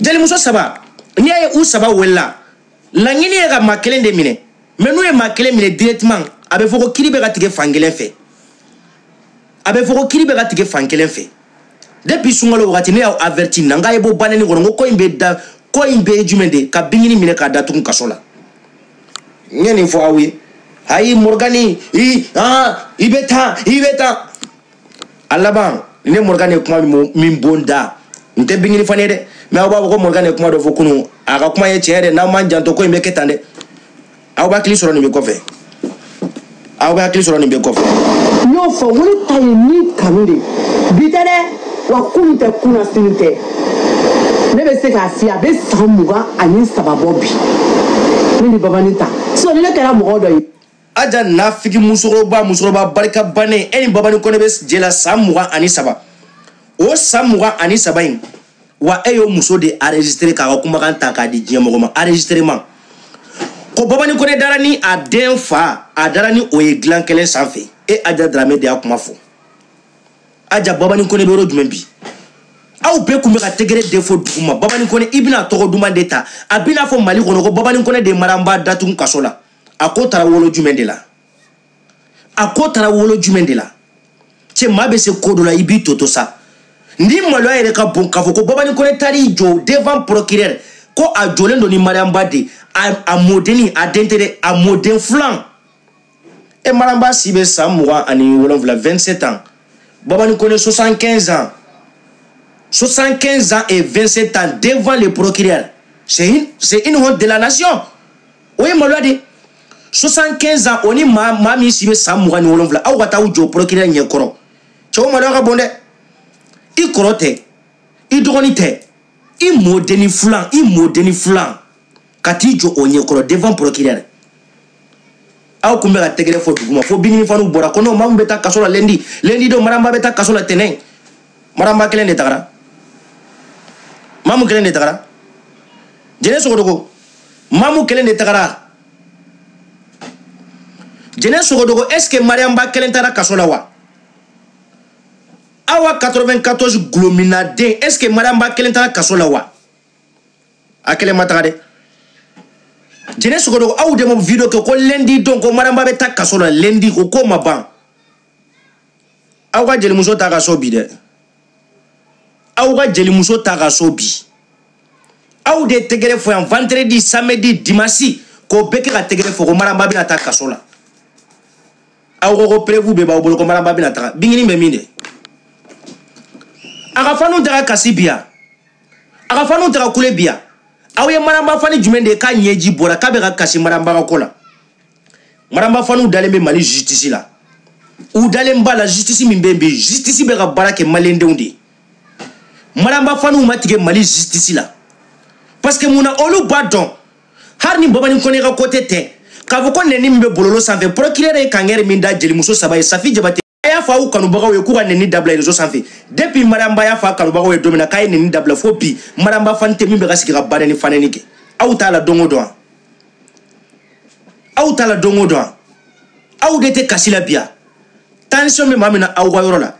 jelimuso saba, n'i y'a ye u saba welela, laɲini ye ka maa kelen de minɛ. Mɛ n'u ye maa kelen minɛ directement, a bɛ fɔ ko kiiri bɛ ka tigɛ fan kelen fɛ, a bɛ fɔ ko kiiri bɛ ka tigɛ fan kelen fɛ. Depuis sunkalo wagati, ne y'aw averti na, n k'a ye bɔ banni kɔnɔ. N ko ko in bɛ da, ko in bɛ ye jumɛn de? Ka bingini minɛ k'a datugu kaso la. N ye nin fɔ aw ye. Ayi, Morgani, i i bɛ taa, i bɛ taa. A laban, ne Morgan ye kuma min bon da, n tɛ bingini fana ye dɛ. Mɛ aw b'a fɔ ko Morgan ye kuma dɔ fɔ kunun, a ka kuma ye tiɲɛ dɛ. N'aw m'an janto, ko in bɛ kɛ tan dɛ. Aw b'a hakili sɔrɔ nin bɛ kɔfɛ, aw bɛ hakili sɔrɔ nin bɛ kɔfɛ. N y'o fɔ, n ko ne ta ye ni kanu de bi tɛ dɛ, wa kunun tɛ, kunna sini tɛ. Ne bɛ se k'a f'i ye, a bɛ san 23 bɔ bi, ne ni Babani ta sinon ni ne kɛra mɔgɔ dɔ ye. Aja nafiki musokɔrɔba, musokɔrɔba barika bannen, e ni Babani Kɔnɛ bɛ jɛ la san 23. O san 23 in wa, e y'o muso de enregistré k'a ka kumakan ta k'a di diɲɛ mɔgɔ ma, enregistrement ko Babani Kɔnɛ dara ni a den fa, a dara ni o ye dilan kelen sanfɛ. E Aja Dramé de y'a kuma fɔ. Aja, Babani Kɔnɛ bɛ yɔrɔ jumɛn bi? Aw bɛɛ kun bɛ ka tɛgɛrɛ de fɔ dugu ma. Babani Kɔnɛ, i bɛna tɔgɔ duman de ta, a bɛna fɔ Mali kɔnɔ ko Babani Kɔnɛ de Maramba datugu kaso la. A ko taara wolo jumɛn de la? A ko taara wolo jumɛn de la? Cɛ, maa bɛ se ko dɔ la, i b'i to sa. Ni maloya yɛrɛ ka bon k'a fɔ ko Babani Kɔnɛ taar'i jɔ devant procureur ko a jɔlen don ni Mariamba de a mɔdenni, a den tɛ dɛ, a mɔden filan. E Mariamba si bɛ san 27, 27 ans, Babani Kɔnɛ 75 ans, 75 ans et 27 ans devant le procureur, c'est une honte de la nation. O ye maloya de. 75 ans, o ni maa min si bɛ san 27, aw ka taa aw jɔ procureur ɲɛkɔrɔ. Cɛ, o maloya ka bon dɛ. I kɔrɔ tɛ, i dɔgɔnin tɛ, i mɔdenni filan, i mɔdenni filan ka t'i jɔ o ɲɛkɔrɔ devant procureur. Aw kun bɛ ka tɛgɛrɛ fɔ dugu ma fo bingini faniw bɔra ko non, maa min bɛ taa kaso la lundi, lundi don Maramba bɛ taa kaso la. Tɛnɛn, Maramba kelen de tagara, Mamu kelen de tagara, Jɛnɛ Sogodogo, Mamu kelen de tagara. Jɛnɛ Sogodogo, est ce que Mariamba kelen taara kaso la wa? Awa 94 gulominaden, est ce que Mariamba kelen taara kaso la wa? A kelen ma taga dɛ. Jɛnɛ Sogodogo, aw de ma vidéo kɛ ko lundi don ko Mariamba bɛ taa kaso la lundi, ko ko ma ban. Aw ka jelimuso ta ka so bi dɛ. Aw ka jelimuso ta ka so bi. Aw de tɛgɛrɛ fɔ yan vendredi, samedi, dimanche k'o bɛɛ kɛ ka tɛgɛrɛ fɔ ko Mariamba bɛna taa kaso la. Aw ko ko preuve bɛɛ b'aw bolo ko Mariamba bɛna taga. Bingini bɛ min de? A ka fanu tɛ ka kasi bi yan. A ka fanu tɛ ka kule bi yan. Aw ye Mariamba fani jumɛn de ye k'a ɲɛji bɔra k'a bɛ ka kasi Mariamba ka ko la? Mariamba faniw dalen bɛ Mali justice la. U dalen b'a la justice min bɛ yen bi, justice bɛ ka baara kɛ maliyɛndenw de ye. Mariamba faniw ma tigɛ Mali justice la. Parce que mun na olu b'a dɔn hali ni Babani Kɔnɛ ka côté tɛ k'a fɔ ko nɛni min bɛ bɔlɔlɔ sanfɛ, procureur ye kangɛri min da jelimuso saba ye, Safi Jabate a y'a fɔ aw kanubagaw ye k'u ka nɛni dabila réseau sanfɛ. Depuis Mariamba y'a fɔ a kanubagaw ye don min na k'a ye nɛni dabila fo bi, Mariamba fani tɛ min bɛ ka sigi ka ba nɛni fa nɛni kɛ. Aw t'a la don o don wa? Aw t'a la don o don wa? Aw de tɛ kasi la bi yan. Tension bɛ maa min na aw ka yɔrɔ la,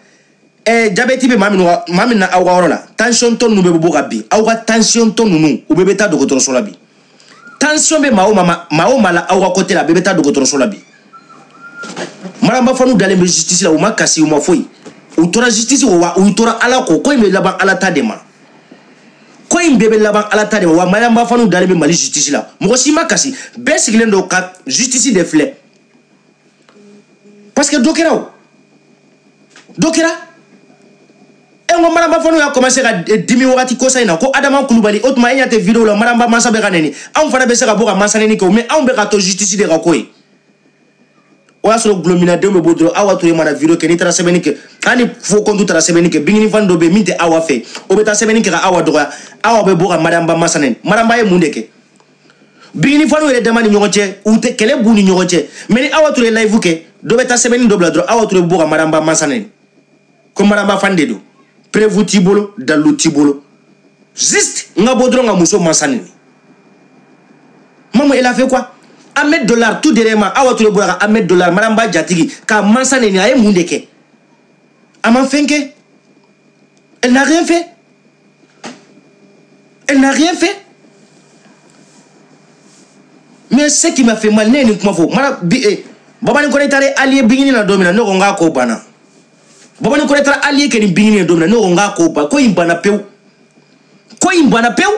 diabète bɛ maa min na aw ka yɔrɔ la, tension tɔ ninnu bɛɛ bɛ bɔ ka bin. Aw ka tension tɔ ninnu u bɛɛ bɛ taa dɔgɔtɔrɔso la bi. Tension bɛ maa o maa la aw ka côté la, a bɛɛ bɛ taa dɔgɔtɔrɔso la bi. Mariamba faniw dalen bɛ justice la, u ma kasi, u ma foyi. U tora justice ko wa u tora Ala kɔ. Ko in bɛ laban Ala ta de ma. Ko in bɛɛ bɛ laban Ala ta de ma wa. Mariamba faniw dalen bɛ Mali justice la, mɔgɔ si ma kasi, bɛɛ sigilen don ka justice de filɛ. Parce que dɔ kɛra o, dɔ kɛra. E ko Mariamba faniw y'a commencé ka dimi wagati kosa in na ko Adama Kulubali, o tuma e ɲɛ tɛ vidéo la Mariamba mansa bɛ ka nɛni. Anw fana bɛ se ka bɔ ka mansa nɛni kɛ o, mais anw bɛ ka to justice de ka ko ye. O y'a sɔrɔ gulominadenw bɛ bɔ dɔrɔn. Awa Ture mana vidéo kɛ, n'i taara sɛbɛnni kɛ, hali ni faux compte taara sɛbɛnni kɛ, bingini fani dɔ bɛ yen min tɛ Awa fɛ, o bɛ taa sɛbɛnni kɛ ka Awa dɔgɔya. Awa bɛ bɔ ka Mariamba mansa nɛni. Mariamba ye mun de kɛ? Bingini faniw yɛrɛ dama ni ɲɔgɔn cɛ, u tɛ kɛlɛ b'u ni ɲɔgɔn cɛ, mais ni Awa Ture live kɛ, dɔ bɛ taa sɛbɛnni dɔ bila dɔrɔn, Awa Ture bɛ bɔ ka Mariamba mansa nɛni ko Mariamba fani de don. Preuve t'i bolo, dalilu t'i bolo, juste n ka bɔ dɔrɔn ka muso mansa nɛni. Mamu, elle a fait quoi? Ahmed Dollar tout dernièrement, Awa Ture bɔra ka Ahmed Dollar Mariamba jatigi ka mansa nɛni, a ye mun de kɛ? A ma fɛn kɛ. Elle n'a rien fait. Elle n'a rien fait. Mais ce qui m'a fait mal, ne ye nin kuma fɔ mara bi, Babani Kɔnɛ taara allié bingini na don min na, ne ko n k'a ko banna. Babani Kɔnɛ taara allié kɛ ni bingini ye don min na, ne ko n k'a ko ban, ko in banna pewu. Ko in banna pewu.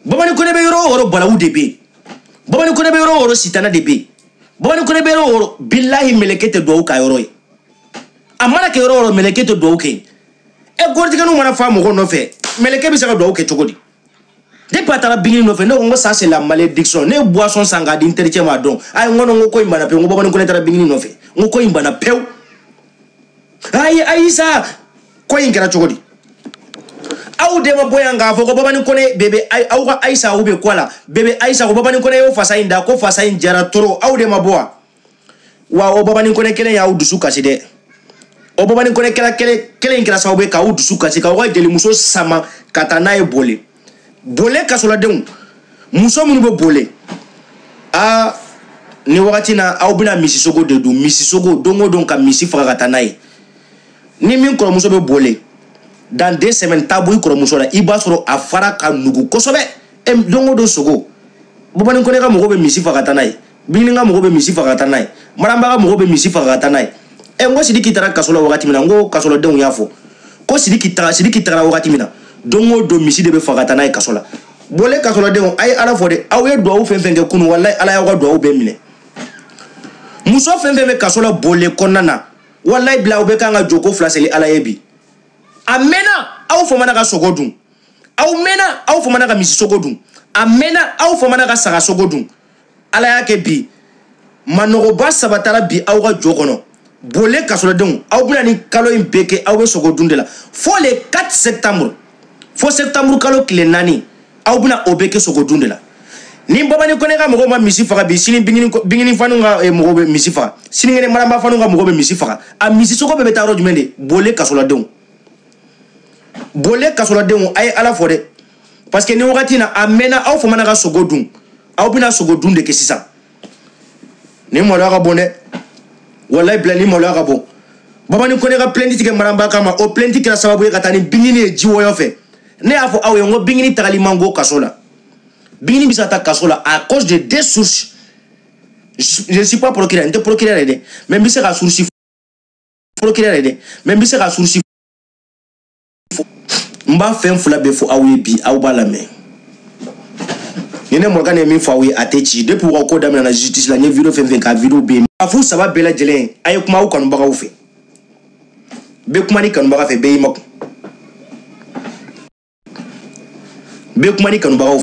Babani Kɔnɛ bɛ yɔrɔ o yɔrɔ, balawu de bɛ yen. Babani Kɔnɛ bɛ yɔrɔ o yɔrɔ, sitana de bɛ yen. Babani Kɔnɛ bɛ yɔrɔ o yɔrɔ, bilahi mɛlɛkɛ tɛ duwawu k'a yɔrɔ ye. A mana kɛ yɔrɔ o yɔrɔ, mɛlɛkɛ tɛ duwawu kɛ yen. E gɔrɔtigɛninw mana fa mɔgɔ nɔfɛ, mɛlɛkɛ bɛ se ka duwawu kɛ cogo di? Depuis a taara bingini nɔfɛ, ne ko n ko ça c'est la malédiction. Ne ye boisson san k'a di n terikɛ ma a dɔn. Ayi, n ko non, n ko ko in banna pewu. N ko Babani Kɔnɛ taara bingini nɔfɛ, n ko ko in banna pewu. Ayi ayi sa, ko in kɛra cogo di? Aw de ma bɔ yan k'a fɔ ko Babani Kɔnɛ bébé, aw ka Ayisa aw bɛ kɔ la, bébé Ayisa ko Babani Kɔnɛ y'o fasa in da, ko fasa in jara trop. Aw de ma bɔ wa? Wa o Babani Kɔnɛ kelen y'aw dusu kasi dɛ. O Babani Kɔnɛ kɛra kelen in kɛra sababu ye k'aw dusu kasi, k'aw ka jelimuso sama ka taa n'a ye bole. Bole kasoladenw, muso minnu bɛ bole, aa ni wagati na aw bɛna misisogo de dun, misisogo don o don ka misi faga ka taa n'a ye. Ni min kɔrɔmuso bɛ bole, dans 2 semaines taa bɔ i kɔrɔmuso la, i b'a sɔrɔ a fara ka nugu kosɛbɛ. E don o don sogo, Babani Kɔnɛ ka mɔgɔw bɛ misi faga ka taa n'a ye, Bingini ka mɔgɔw bɛ misi faga ka taa n'a ye, Mariamba ka mɔgɔw bɛ misi faga ka taa n'a ye. Ɛ n ko Sidiki taara kaso la wagati min na, n ko kasoladenw y'a fɔ ko Sidiki tagara wagati min na, don o don misi de bɛ faga ka taa n'a ye kaso la. Bole kasoladenw, a ye Ala fɔ dɛ, aw ye duwawu fɛn fɛn kɛ kunun, walayi Ala y'aw ka duwawu bɛɛ minɛ. Muso fɛn fɛn bɛ kaso la bole kɔnɔna na, walayi bila aw bɛ kan ka jɔ ko fila seli Ala ye bi. A mɛnna aw famana ka sogo dun, aw mɛnna aw famana ka misi sogo dun, a mɛnna aw famana ka saga sogo dun. Ala y'a kɛ bi manɔgɔba saba taara bi aw ka jɔ kɔnɔ. Bole kasoladenw, aw bɛna ni kalo in bɛɛ kɛ aw bɛ sogo dun de la fo le 4 septembre, fo septembre kalo tile 4, aw bɛna o bɛɛ kɛ sogo dun de la. Ni Babani Kɔnɛ ka mɔgɔw ma misi faga bi, sini bingini faniw ka mɔgɔw bɛ misi faga, sinikɛnɛ Mariamba faniw ka mɔgɔw bɛ misi faga. A misi sogo bɛɛ bɛ taa yɔrɔ jumɛn de? Bole kasoladenw. Bole kasoladenw, a ye Ala fɔ dɛ, parce que ni wagati na a mɛnna aw famana ka sogo dun, aw bɛna sogo dun de kɛ sisan. Nin maloya ka bon dɛ. Walayi bila nin maloya ka bon. Babani Kone ka plainte tigɛ Maramba kama, o plainte kɛra sababu ye ka taa ni Bingini ye jiwɔyɔ fɛ. Ne y'a fɔ aw ye n ko Bingini tagali man go kaso la. Bingini bɛ se ka taa kaso la à cause de deux sources. Je ne suis pas procureur, n tɛ procureur ye dɛ, mais n bɛ se ka source procureur ye dɛ, mais n bɛ se ka source n b'a fɛn fila bɛɛ fɔ aw ye bi, aw b'a lamɛn. Ni ne Morgan ye min fɔ aw ye a tɛ ci. Depuis u ka ko daminɛna justice la, n ye vidéo fɛn fɛn k'a vidéo bɛ yen. A fu saba bɛɛ lajɛlen a ye kuma aw kanubagaw fɛ. Bɛɛ kuma ni kanubaga fɛ, bɛɛ y'i makun. Bɛɛ kuma ni kanubagaw fɛ.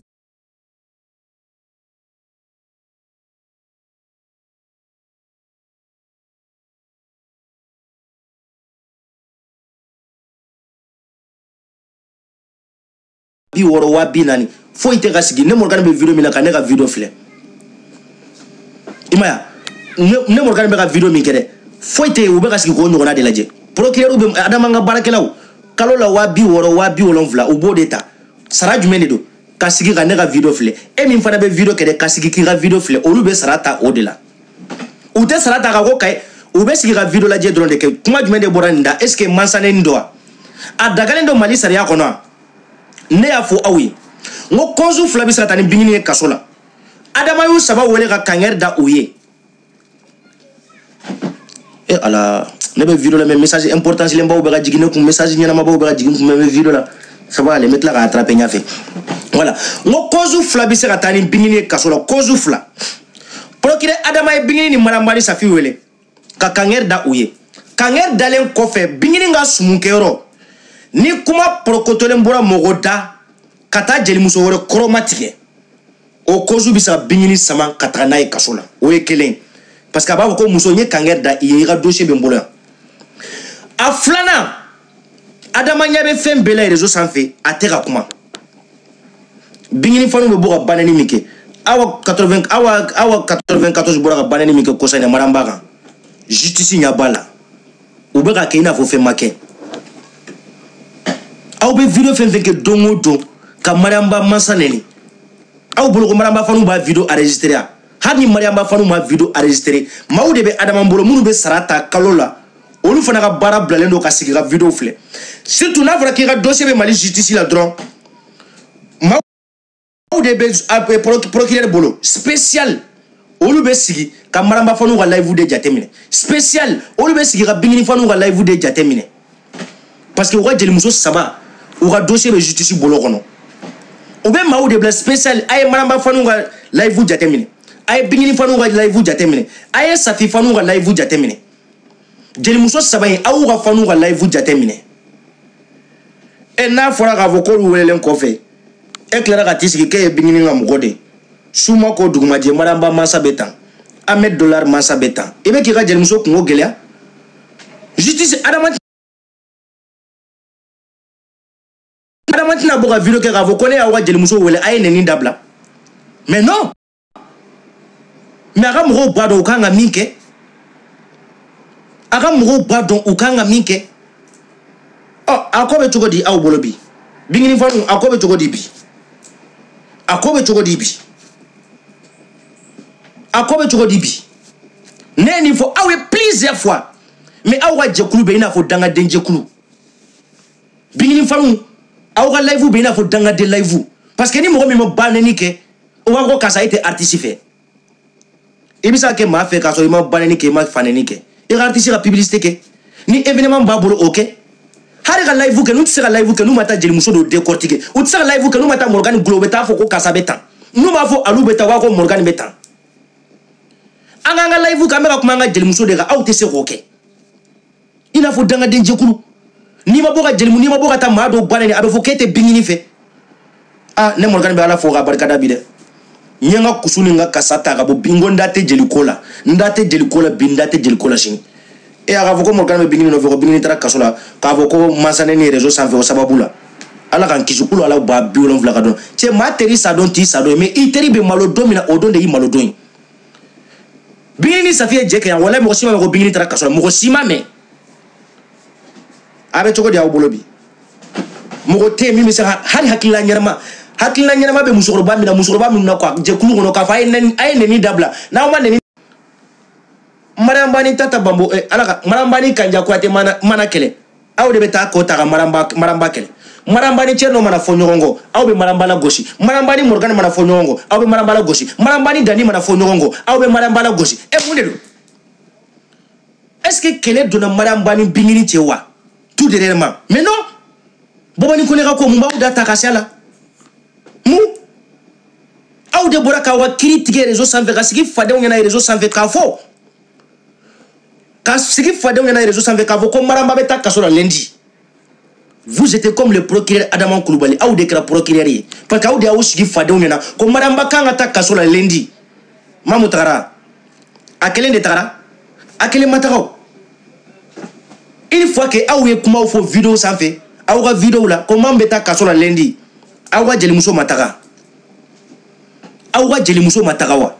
60 20 foyi tɛ ka sigi. Ne Morgan bɛ vidéo min na ka ne ka vidéo filɛ, i ma ye, ne Morgan bɛ ka vidéo min kɛ dɛ, foyi tɛ yen, u bɛ ka sigi k'o ɲɔgɔnna de lajɛ. Procureur bɛ Adama ka baarakɛlaw kalo la 60 70 u b'o de ta. Sara jumɛn de don ka sigi ka ne ka vidéo filɛ? E min fana bɛ vidéo kɛ dɛ, ka sigi k'i ka vidéo filɛ, olu bɛ sara ta o de la. U tɛ sara ta ka ko kaye, u bɛ sigi ka vidéo lajɛ dɔrɔn de kɛ. Kuma jumɛn de bɔra nin da? Est ce que mansanen don wa? A dagalen don Mali sariya kɔnɔ wa? Ne y'a fɔ aw ye n ko kɔnsu fila bɛ se ka taa ni Bingini ye kaso la. Adama y'u saba wele ka kangɛri da u ye. E ala, ne bɛ vidéo la, mais message importance lenbaw bɛ ka jigin ne kun, message ɲɛnamabaw bɛ ka jigin n kun, mais n bɛ vidéo la. Ça va aller, n bɛ tila k'a attraper ɲɛfɛ. Voilà, n ko kɔnsu fila bɛ se ka taa ni Bingini ye kaso la, kɔnsu fila. Procureur Adama ye Bingini ni Maramba ni Safi wele ka kangɛri da u ye. Kangɛri dalen kɔfɛ, Bingini ka sumunkɛyɔrɔ ni kuma porokotolen bɔra mɔgɔ da ka taa jelimuso wɛrɛ kɔrɔma tigɛ, o kɔsu bɛ se ka Bingini sama ka taga n'a ye kaso la. O ye kelen, parce que a b'a fɔ ko muso n ye kangɛri da i ye, i ka dossier bɛ n bolo yan. A filanan, Adama ɲɛ bɛ fɛn bɛɛ la réseau sanfɛ, a tɛ ka kuma. Bingini fanu bɛ bɔ ka banɛni min kɛ, awa 80 awa 94 bɔra ka banɛni min kɛ kɔsa in na Maramba kan, justice ɲɛ b'a la, u bɛ ka kɛ i n'a fɔ fɛn ma kɛ. Aw bɛ vidéo fɛn fɛn kɛ don o don ka Mariamba mansa nɛni, aw bolo ko Mariamba fanu b'a vidéo enregistré ya? Hali ni Mariamba fanu ma vidéo enregistré, maaw de bɛ Adama bolo minnu bɛ sara ta kalo la, olu fana ka baara bilalen don ka sigi ka vidéo filɛ. Surtout n'a fɔra k'i ka dossier bɛ Mali justice la dɔrɔn, maaw de bɛ procureur bolo spécial, olu bɛ sigi ka Mariamba fanu ka live de jateminɛ, spécial olu bɛ sigi ka Bingini fanu ka live de jateminɛ, parce que u ka jelimuso saba u ka dossier bɛ justice bolo kɔnɔ. U bɛ maaw de bila spécial, a ye Maramba fanu ka live jateminɛ, a ye Bingini fanu ka live jateminɛ, a ye Safi fanu ka live jateminɛ. Jelimuso saba in, aw ka fanu ka live jateminɛ. E n'a fɔra k'a fɔ k'olu welelen kɔfɛ, e tilara ka t'i sigi k'e ye Bingini ka mɔgɔ de ye, su ma ko dugumajɛ, Maramba mansa bɛ tan, Ahmed Dollar mansa bɛ tan, i bɛ k'i ka jelimuso kungo gɛlɛya. Justice Adama tɛna bɔ ka vidéo kɛ k'a fɔ ko ne y'aw ka jelimuso wele, a ye nɛni dabila. Mais non, mais a ka mɔgɔw b'a dɔn u kan ka min kɛ, a ka mɔgɔw b'a dɔn u kan ka min kɛ. Ɔ a ko bɛ cogo di aw bolo bi? Bingini fanu, a ko bɛ cogo di bi? A ko bɛ cogo di bi? A ko bɛ cogo di bi? Ne ye nin fɔ aw ye plusieurs fois, mais aw ka jɛkulu bɛ i n'a fɔ dangaden jɛkulu. Bingini fanu, aw ka live bɛ i n'a fɔ dangaden live, parce que ni mɔgɔ min ma ba nɛni kɛ, o b'a fɔ ko karisa e tɛ artiste fɛ. I bɛ se ka kɛ maa fɛ k'a sɔrɔ i ma ba nɛni kɛ, i ma fa nɛni kɛ. I ka artiste ka publicité kɛ, ni événement b'a bolo o kɛ. Hali ka live kɛ, n'u tɛ se ka live kɛ n'u ma taa jelimuso dɔ décortiquer, u tɛ se ka live kɛ n'u ma taa Morgan gulo, u bɛ taa fɔ ko karisa bɛ tan, n'u b'a fɔ alu bɛ tan, u b'a fɔ ko Morgan bɛ tan. An k'an ka live kɛ, an bɛ ka kuma an ka jelimuso de kan, aw tɛ se k'o kɛ. I n'a fɔ dangaden jɛkulu, n'i ma bɔ ka jelimu, n'i ma bɔ ka taa maa dɔw ba nɛni, a bɛ fɔ k'e tɛ Bingini fɛ. Ah, ne Morgan bɛ Ala fo k'a barikada bi dɛ. N ye n ka kusu ni n ka kasa ta ka bɔ bi, n ko n da tɛ jeliko la, n da tɛ jeliko la bi, n da tɛ jeliko la sini. E a k'a fɔ ko Morgan bɛ Bingini nɔfɛ, ko Bingini taara kaso la, k'a fɔ ko mansanɛni réseau sanfɛ o sababu la. Ala k'an kisi, k'olu Ala ba 70 ka dɔn. Cɛ, maa teri sa don t'i sa don ye, mais i teri bɛ malo don min na, o don de y'i malo don ye. Bingini ni Safi ye jɛ kɛ yan, walayi mɔgɔ si ma mɛn ko Bingini taara kaso la, mɔgɔ si ma mɛn. A bɛ cogo di aw bolo bi? Mɔgɔ tɛ yen min bɛ se ka hali hakilina ɲɛnama, hakilina ɲɛnama bɛ musokɔrɔba min na, musokɔrɔba minnu na quoi, jɛkulu kɔnɔ k'a fɔ a ye nɛni dabila, n'aw ma nɛni. Mariamba ni Tata Bambo ala ka Mariamba ni Kanja Kouyaté mana kɛlɛ, aw de bɛ taa ko ta ka Mariamba kɛlɛ. Mariamba ni Thierno mana fɔ ɲɔgɔn kɔ, aw bɛ Mariamba la gosi. Mariamba ni Morgan mana fɔ ɲɔgɔn kɔ, aw bɛ Mariamba la gosi. Mariamba ni Dani mana fɔ ɲɔgɔn kɔ, aw bɛ Mariamba la gosi. E mun de don? Est-ce que kɛlɛ donna Mariamba ni Bingini cɛ wa? Tout dernièrement. Mais non. Bobani Kone ka ko mun b'aw da ta ka se a la? Mun? Aw de bɔra k'aw ka kiiri tigɛ réseau sanfɛ, ka sigi fadenw ɲɛna réseau sanfɛ k'a fɔ. Ka sigi fadenw ɲɛna réseau sanfɛ k'a fɔ ko Mariamba bɛ taa kaso la lundi. Vous étiez comme le procureur Adama Koulibaly, aw de kɛra procureur ye. Parce que aw de y'aw sigi fadenw ɲɛna ko Mariamba kan ka taa kaso la lundi. Mamu tagara. A kelen de tagara. A kelen ma taga o. Une fois que aw ye kumaw fɔ vidéo sanfɛ, aw ka vidéo la ko Mamu bɛ taa kaso la lundi, aw ka jelimuso ma taga. Aw ka jelimuso ma taga wa?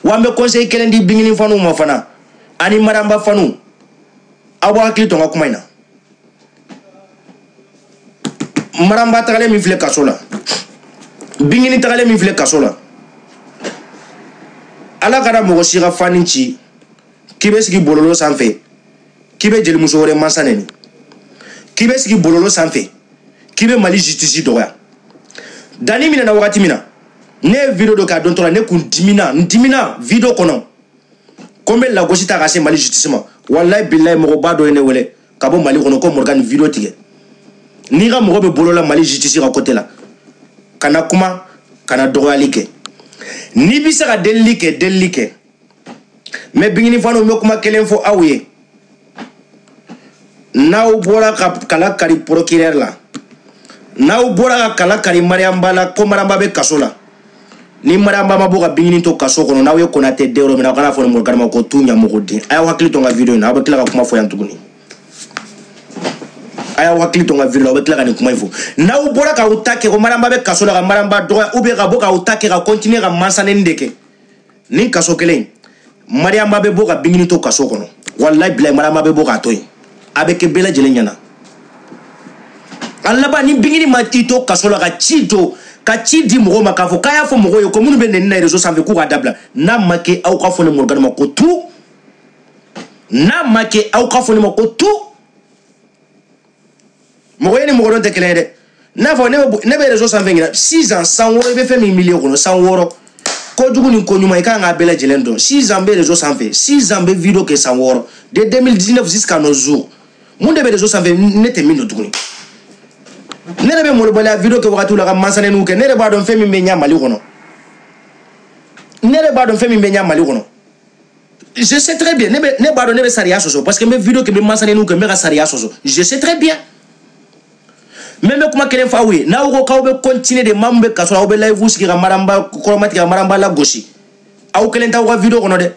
Wa an bɛ conseil kelen di Bingini fanu ma fana ani Mariamba fanu, aw b'aw hakili to n ka kuma in na. Mariamba tagalen min filɛ kaso la, Bingini tagalen min filɛ kaso la, ala kana mɔgɔ si ka fani ci k'i bɛ sigi bɔlɔlɔ sanfɛ k'i bɛ jelimuso wɛrɛ mansa nɛni, k'i bɛ sigi bɔlɔlɔ sanfɛ k'i bɛ Mali justice dɔgɔya. Dani minɛna wagati min na, ne ye vidéo dɔ k'a dontɔ la, ne kun dimina, n dimina vidéo kɔnɔ ko n bɛ lagosi ta ka se Mali justice ma. Walayi bilayi, mɔgɔba dɔ ye ne wele ka bɔ Mali kɔnɔ ko Morgan vidéo tigɛ. N'i ka mɔgɔ bɛ bolo la Mali justice ka côté la, kana kuma, kana dɔgɔyali kɛ. N'i bɛ se ka delili kɛ, delili kɛ. Mais Bingini fanu, n bɛ kuma kelen fɔ aw ye. N'aw bɔra ka kala kari procureur la, n'aw bɔra ka kala kari Mariamba la ko Mariamba bɛ kaso la, ni Mariamba ma bɔ ka Bingini to kaso kɔnɔ, n'aw ye Konate den yɔrɔ min na, aw kana fɔ ni Morgan ma ko tu ɲamɔgɔ den. A y'aw hakili to n ka vidéo in na, aw bɛ tila ka kuma fɔ yan tuguni. A y'aw hakili to n ka vidéo la, aw bɛ tila ka nin kuma in fɔ. N'aw bɔra k'aw ta kɛ ko Mariamba bɛ kaso la ka Mariamba dɔgɔya, ou bien ka bɔ k'aw ta kɛ ka continuer ka mansaneni de kɛ, nin kaso kelen in, Mariamba bɛ bɔ ka Bingini to kaso kɔnɔ. Walayi bilayi, Mariamba bɛ bɔ k'a to yen. A bɛ kɛ bɛɛ lajɛlen ɲɛna. A laban ni Bingini ma i to kaso la ka ci to, ka ci di mɔgɔw ma k'a fɔ k'a y'a fɔ mɔgɔw ye ko minnu bɛ nɛni na réseau sanfɛ k'u k'a dabila, n'a ma kɛ aw ka fɔ ne Morgan ma ko tu, n'a ma kɛ aw ka fɔ ne ma ko tu. Mɔgɔ ye ni mɔgɔ dɔn tɛ kelen ye dɛ. N'a fɔ ne bɛ réseau sanfɛ ɲina 6 ans, san 6 i bɛ fɛn min milieu kɔnɔ, san 6 kojugu ni koɲuman i kan k'a bɛɛ lajɛlen dɔn. 6 ans bɛ réseau sanfɛ, 6 ans bɛ vidéo kɛ, san 6 de 2019 jusqu'à nos jours. Mun de bɛ réseau sanfɛ ne tɛ min dɔn tuguni? Ne yɛrɛ bɛ molobaliya vidéo kɛ wagatiw la ka mansaneniw kɛ. Ne yɛrɛ b'a dɔn fɛn min bɛ ɲa Mali kɔnɔ. Ne yɛrɛ b'a dɔn fɛn min bɛ ɲa Mali kɔnɔ. Je sais très bien. Ne b'a dɔn ne bɛ sariya sɔsɔ parce que n bɛ vidéo kɛ, n bɛ mansaneniw kɛ, n bɛ ka sariya sɔsɔ. Je sais très bien. Mais n bɛ kuma kelen fɔ aw ye, n'aw ko k'aw bɛ continuer de maa min bɛ kaso la, aw bɛ live sigi ka Mariamba kɔrɔmatigɛ ka Mariamba lagosi, aw kelen t'aw ka vidéo kɔnɔ dɛ.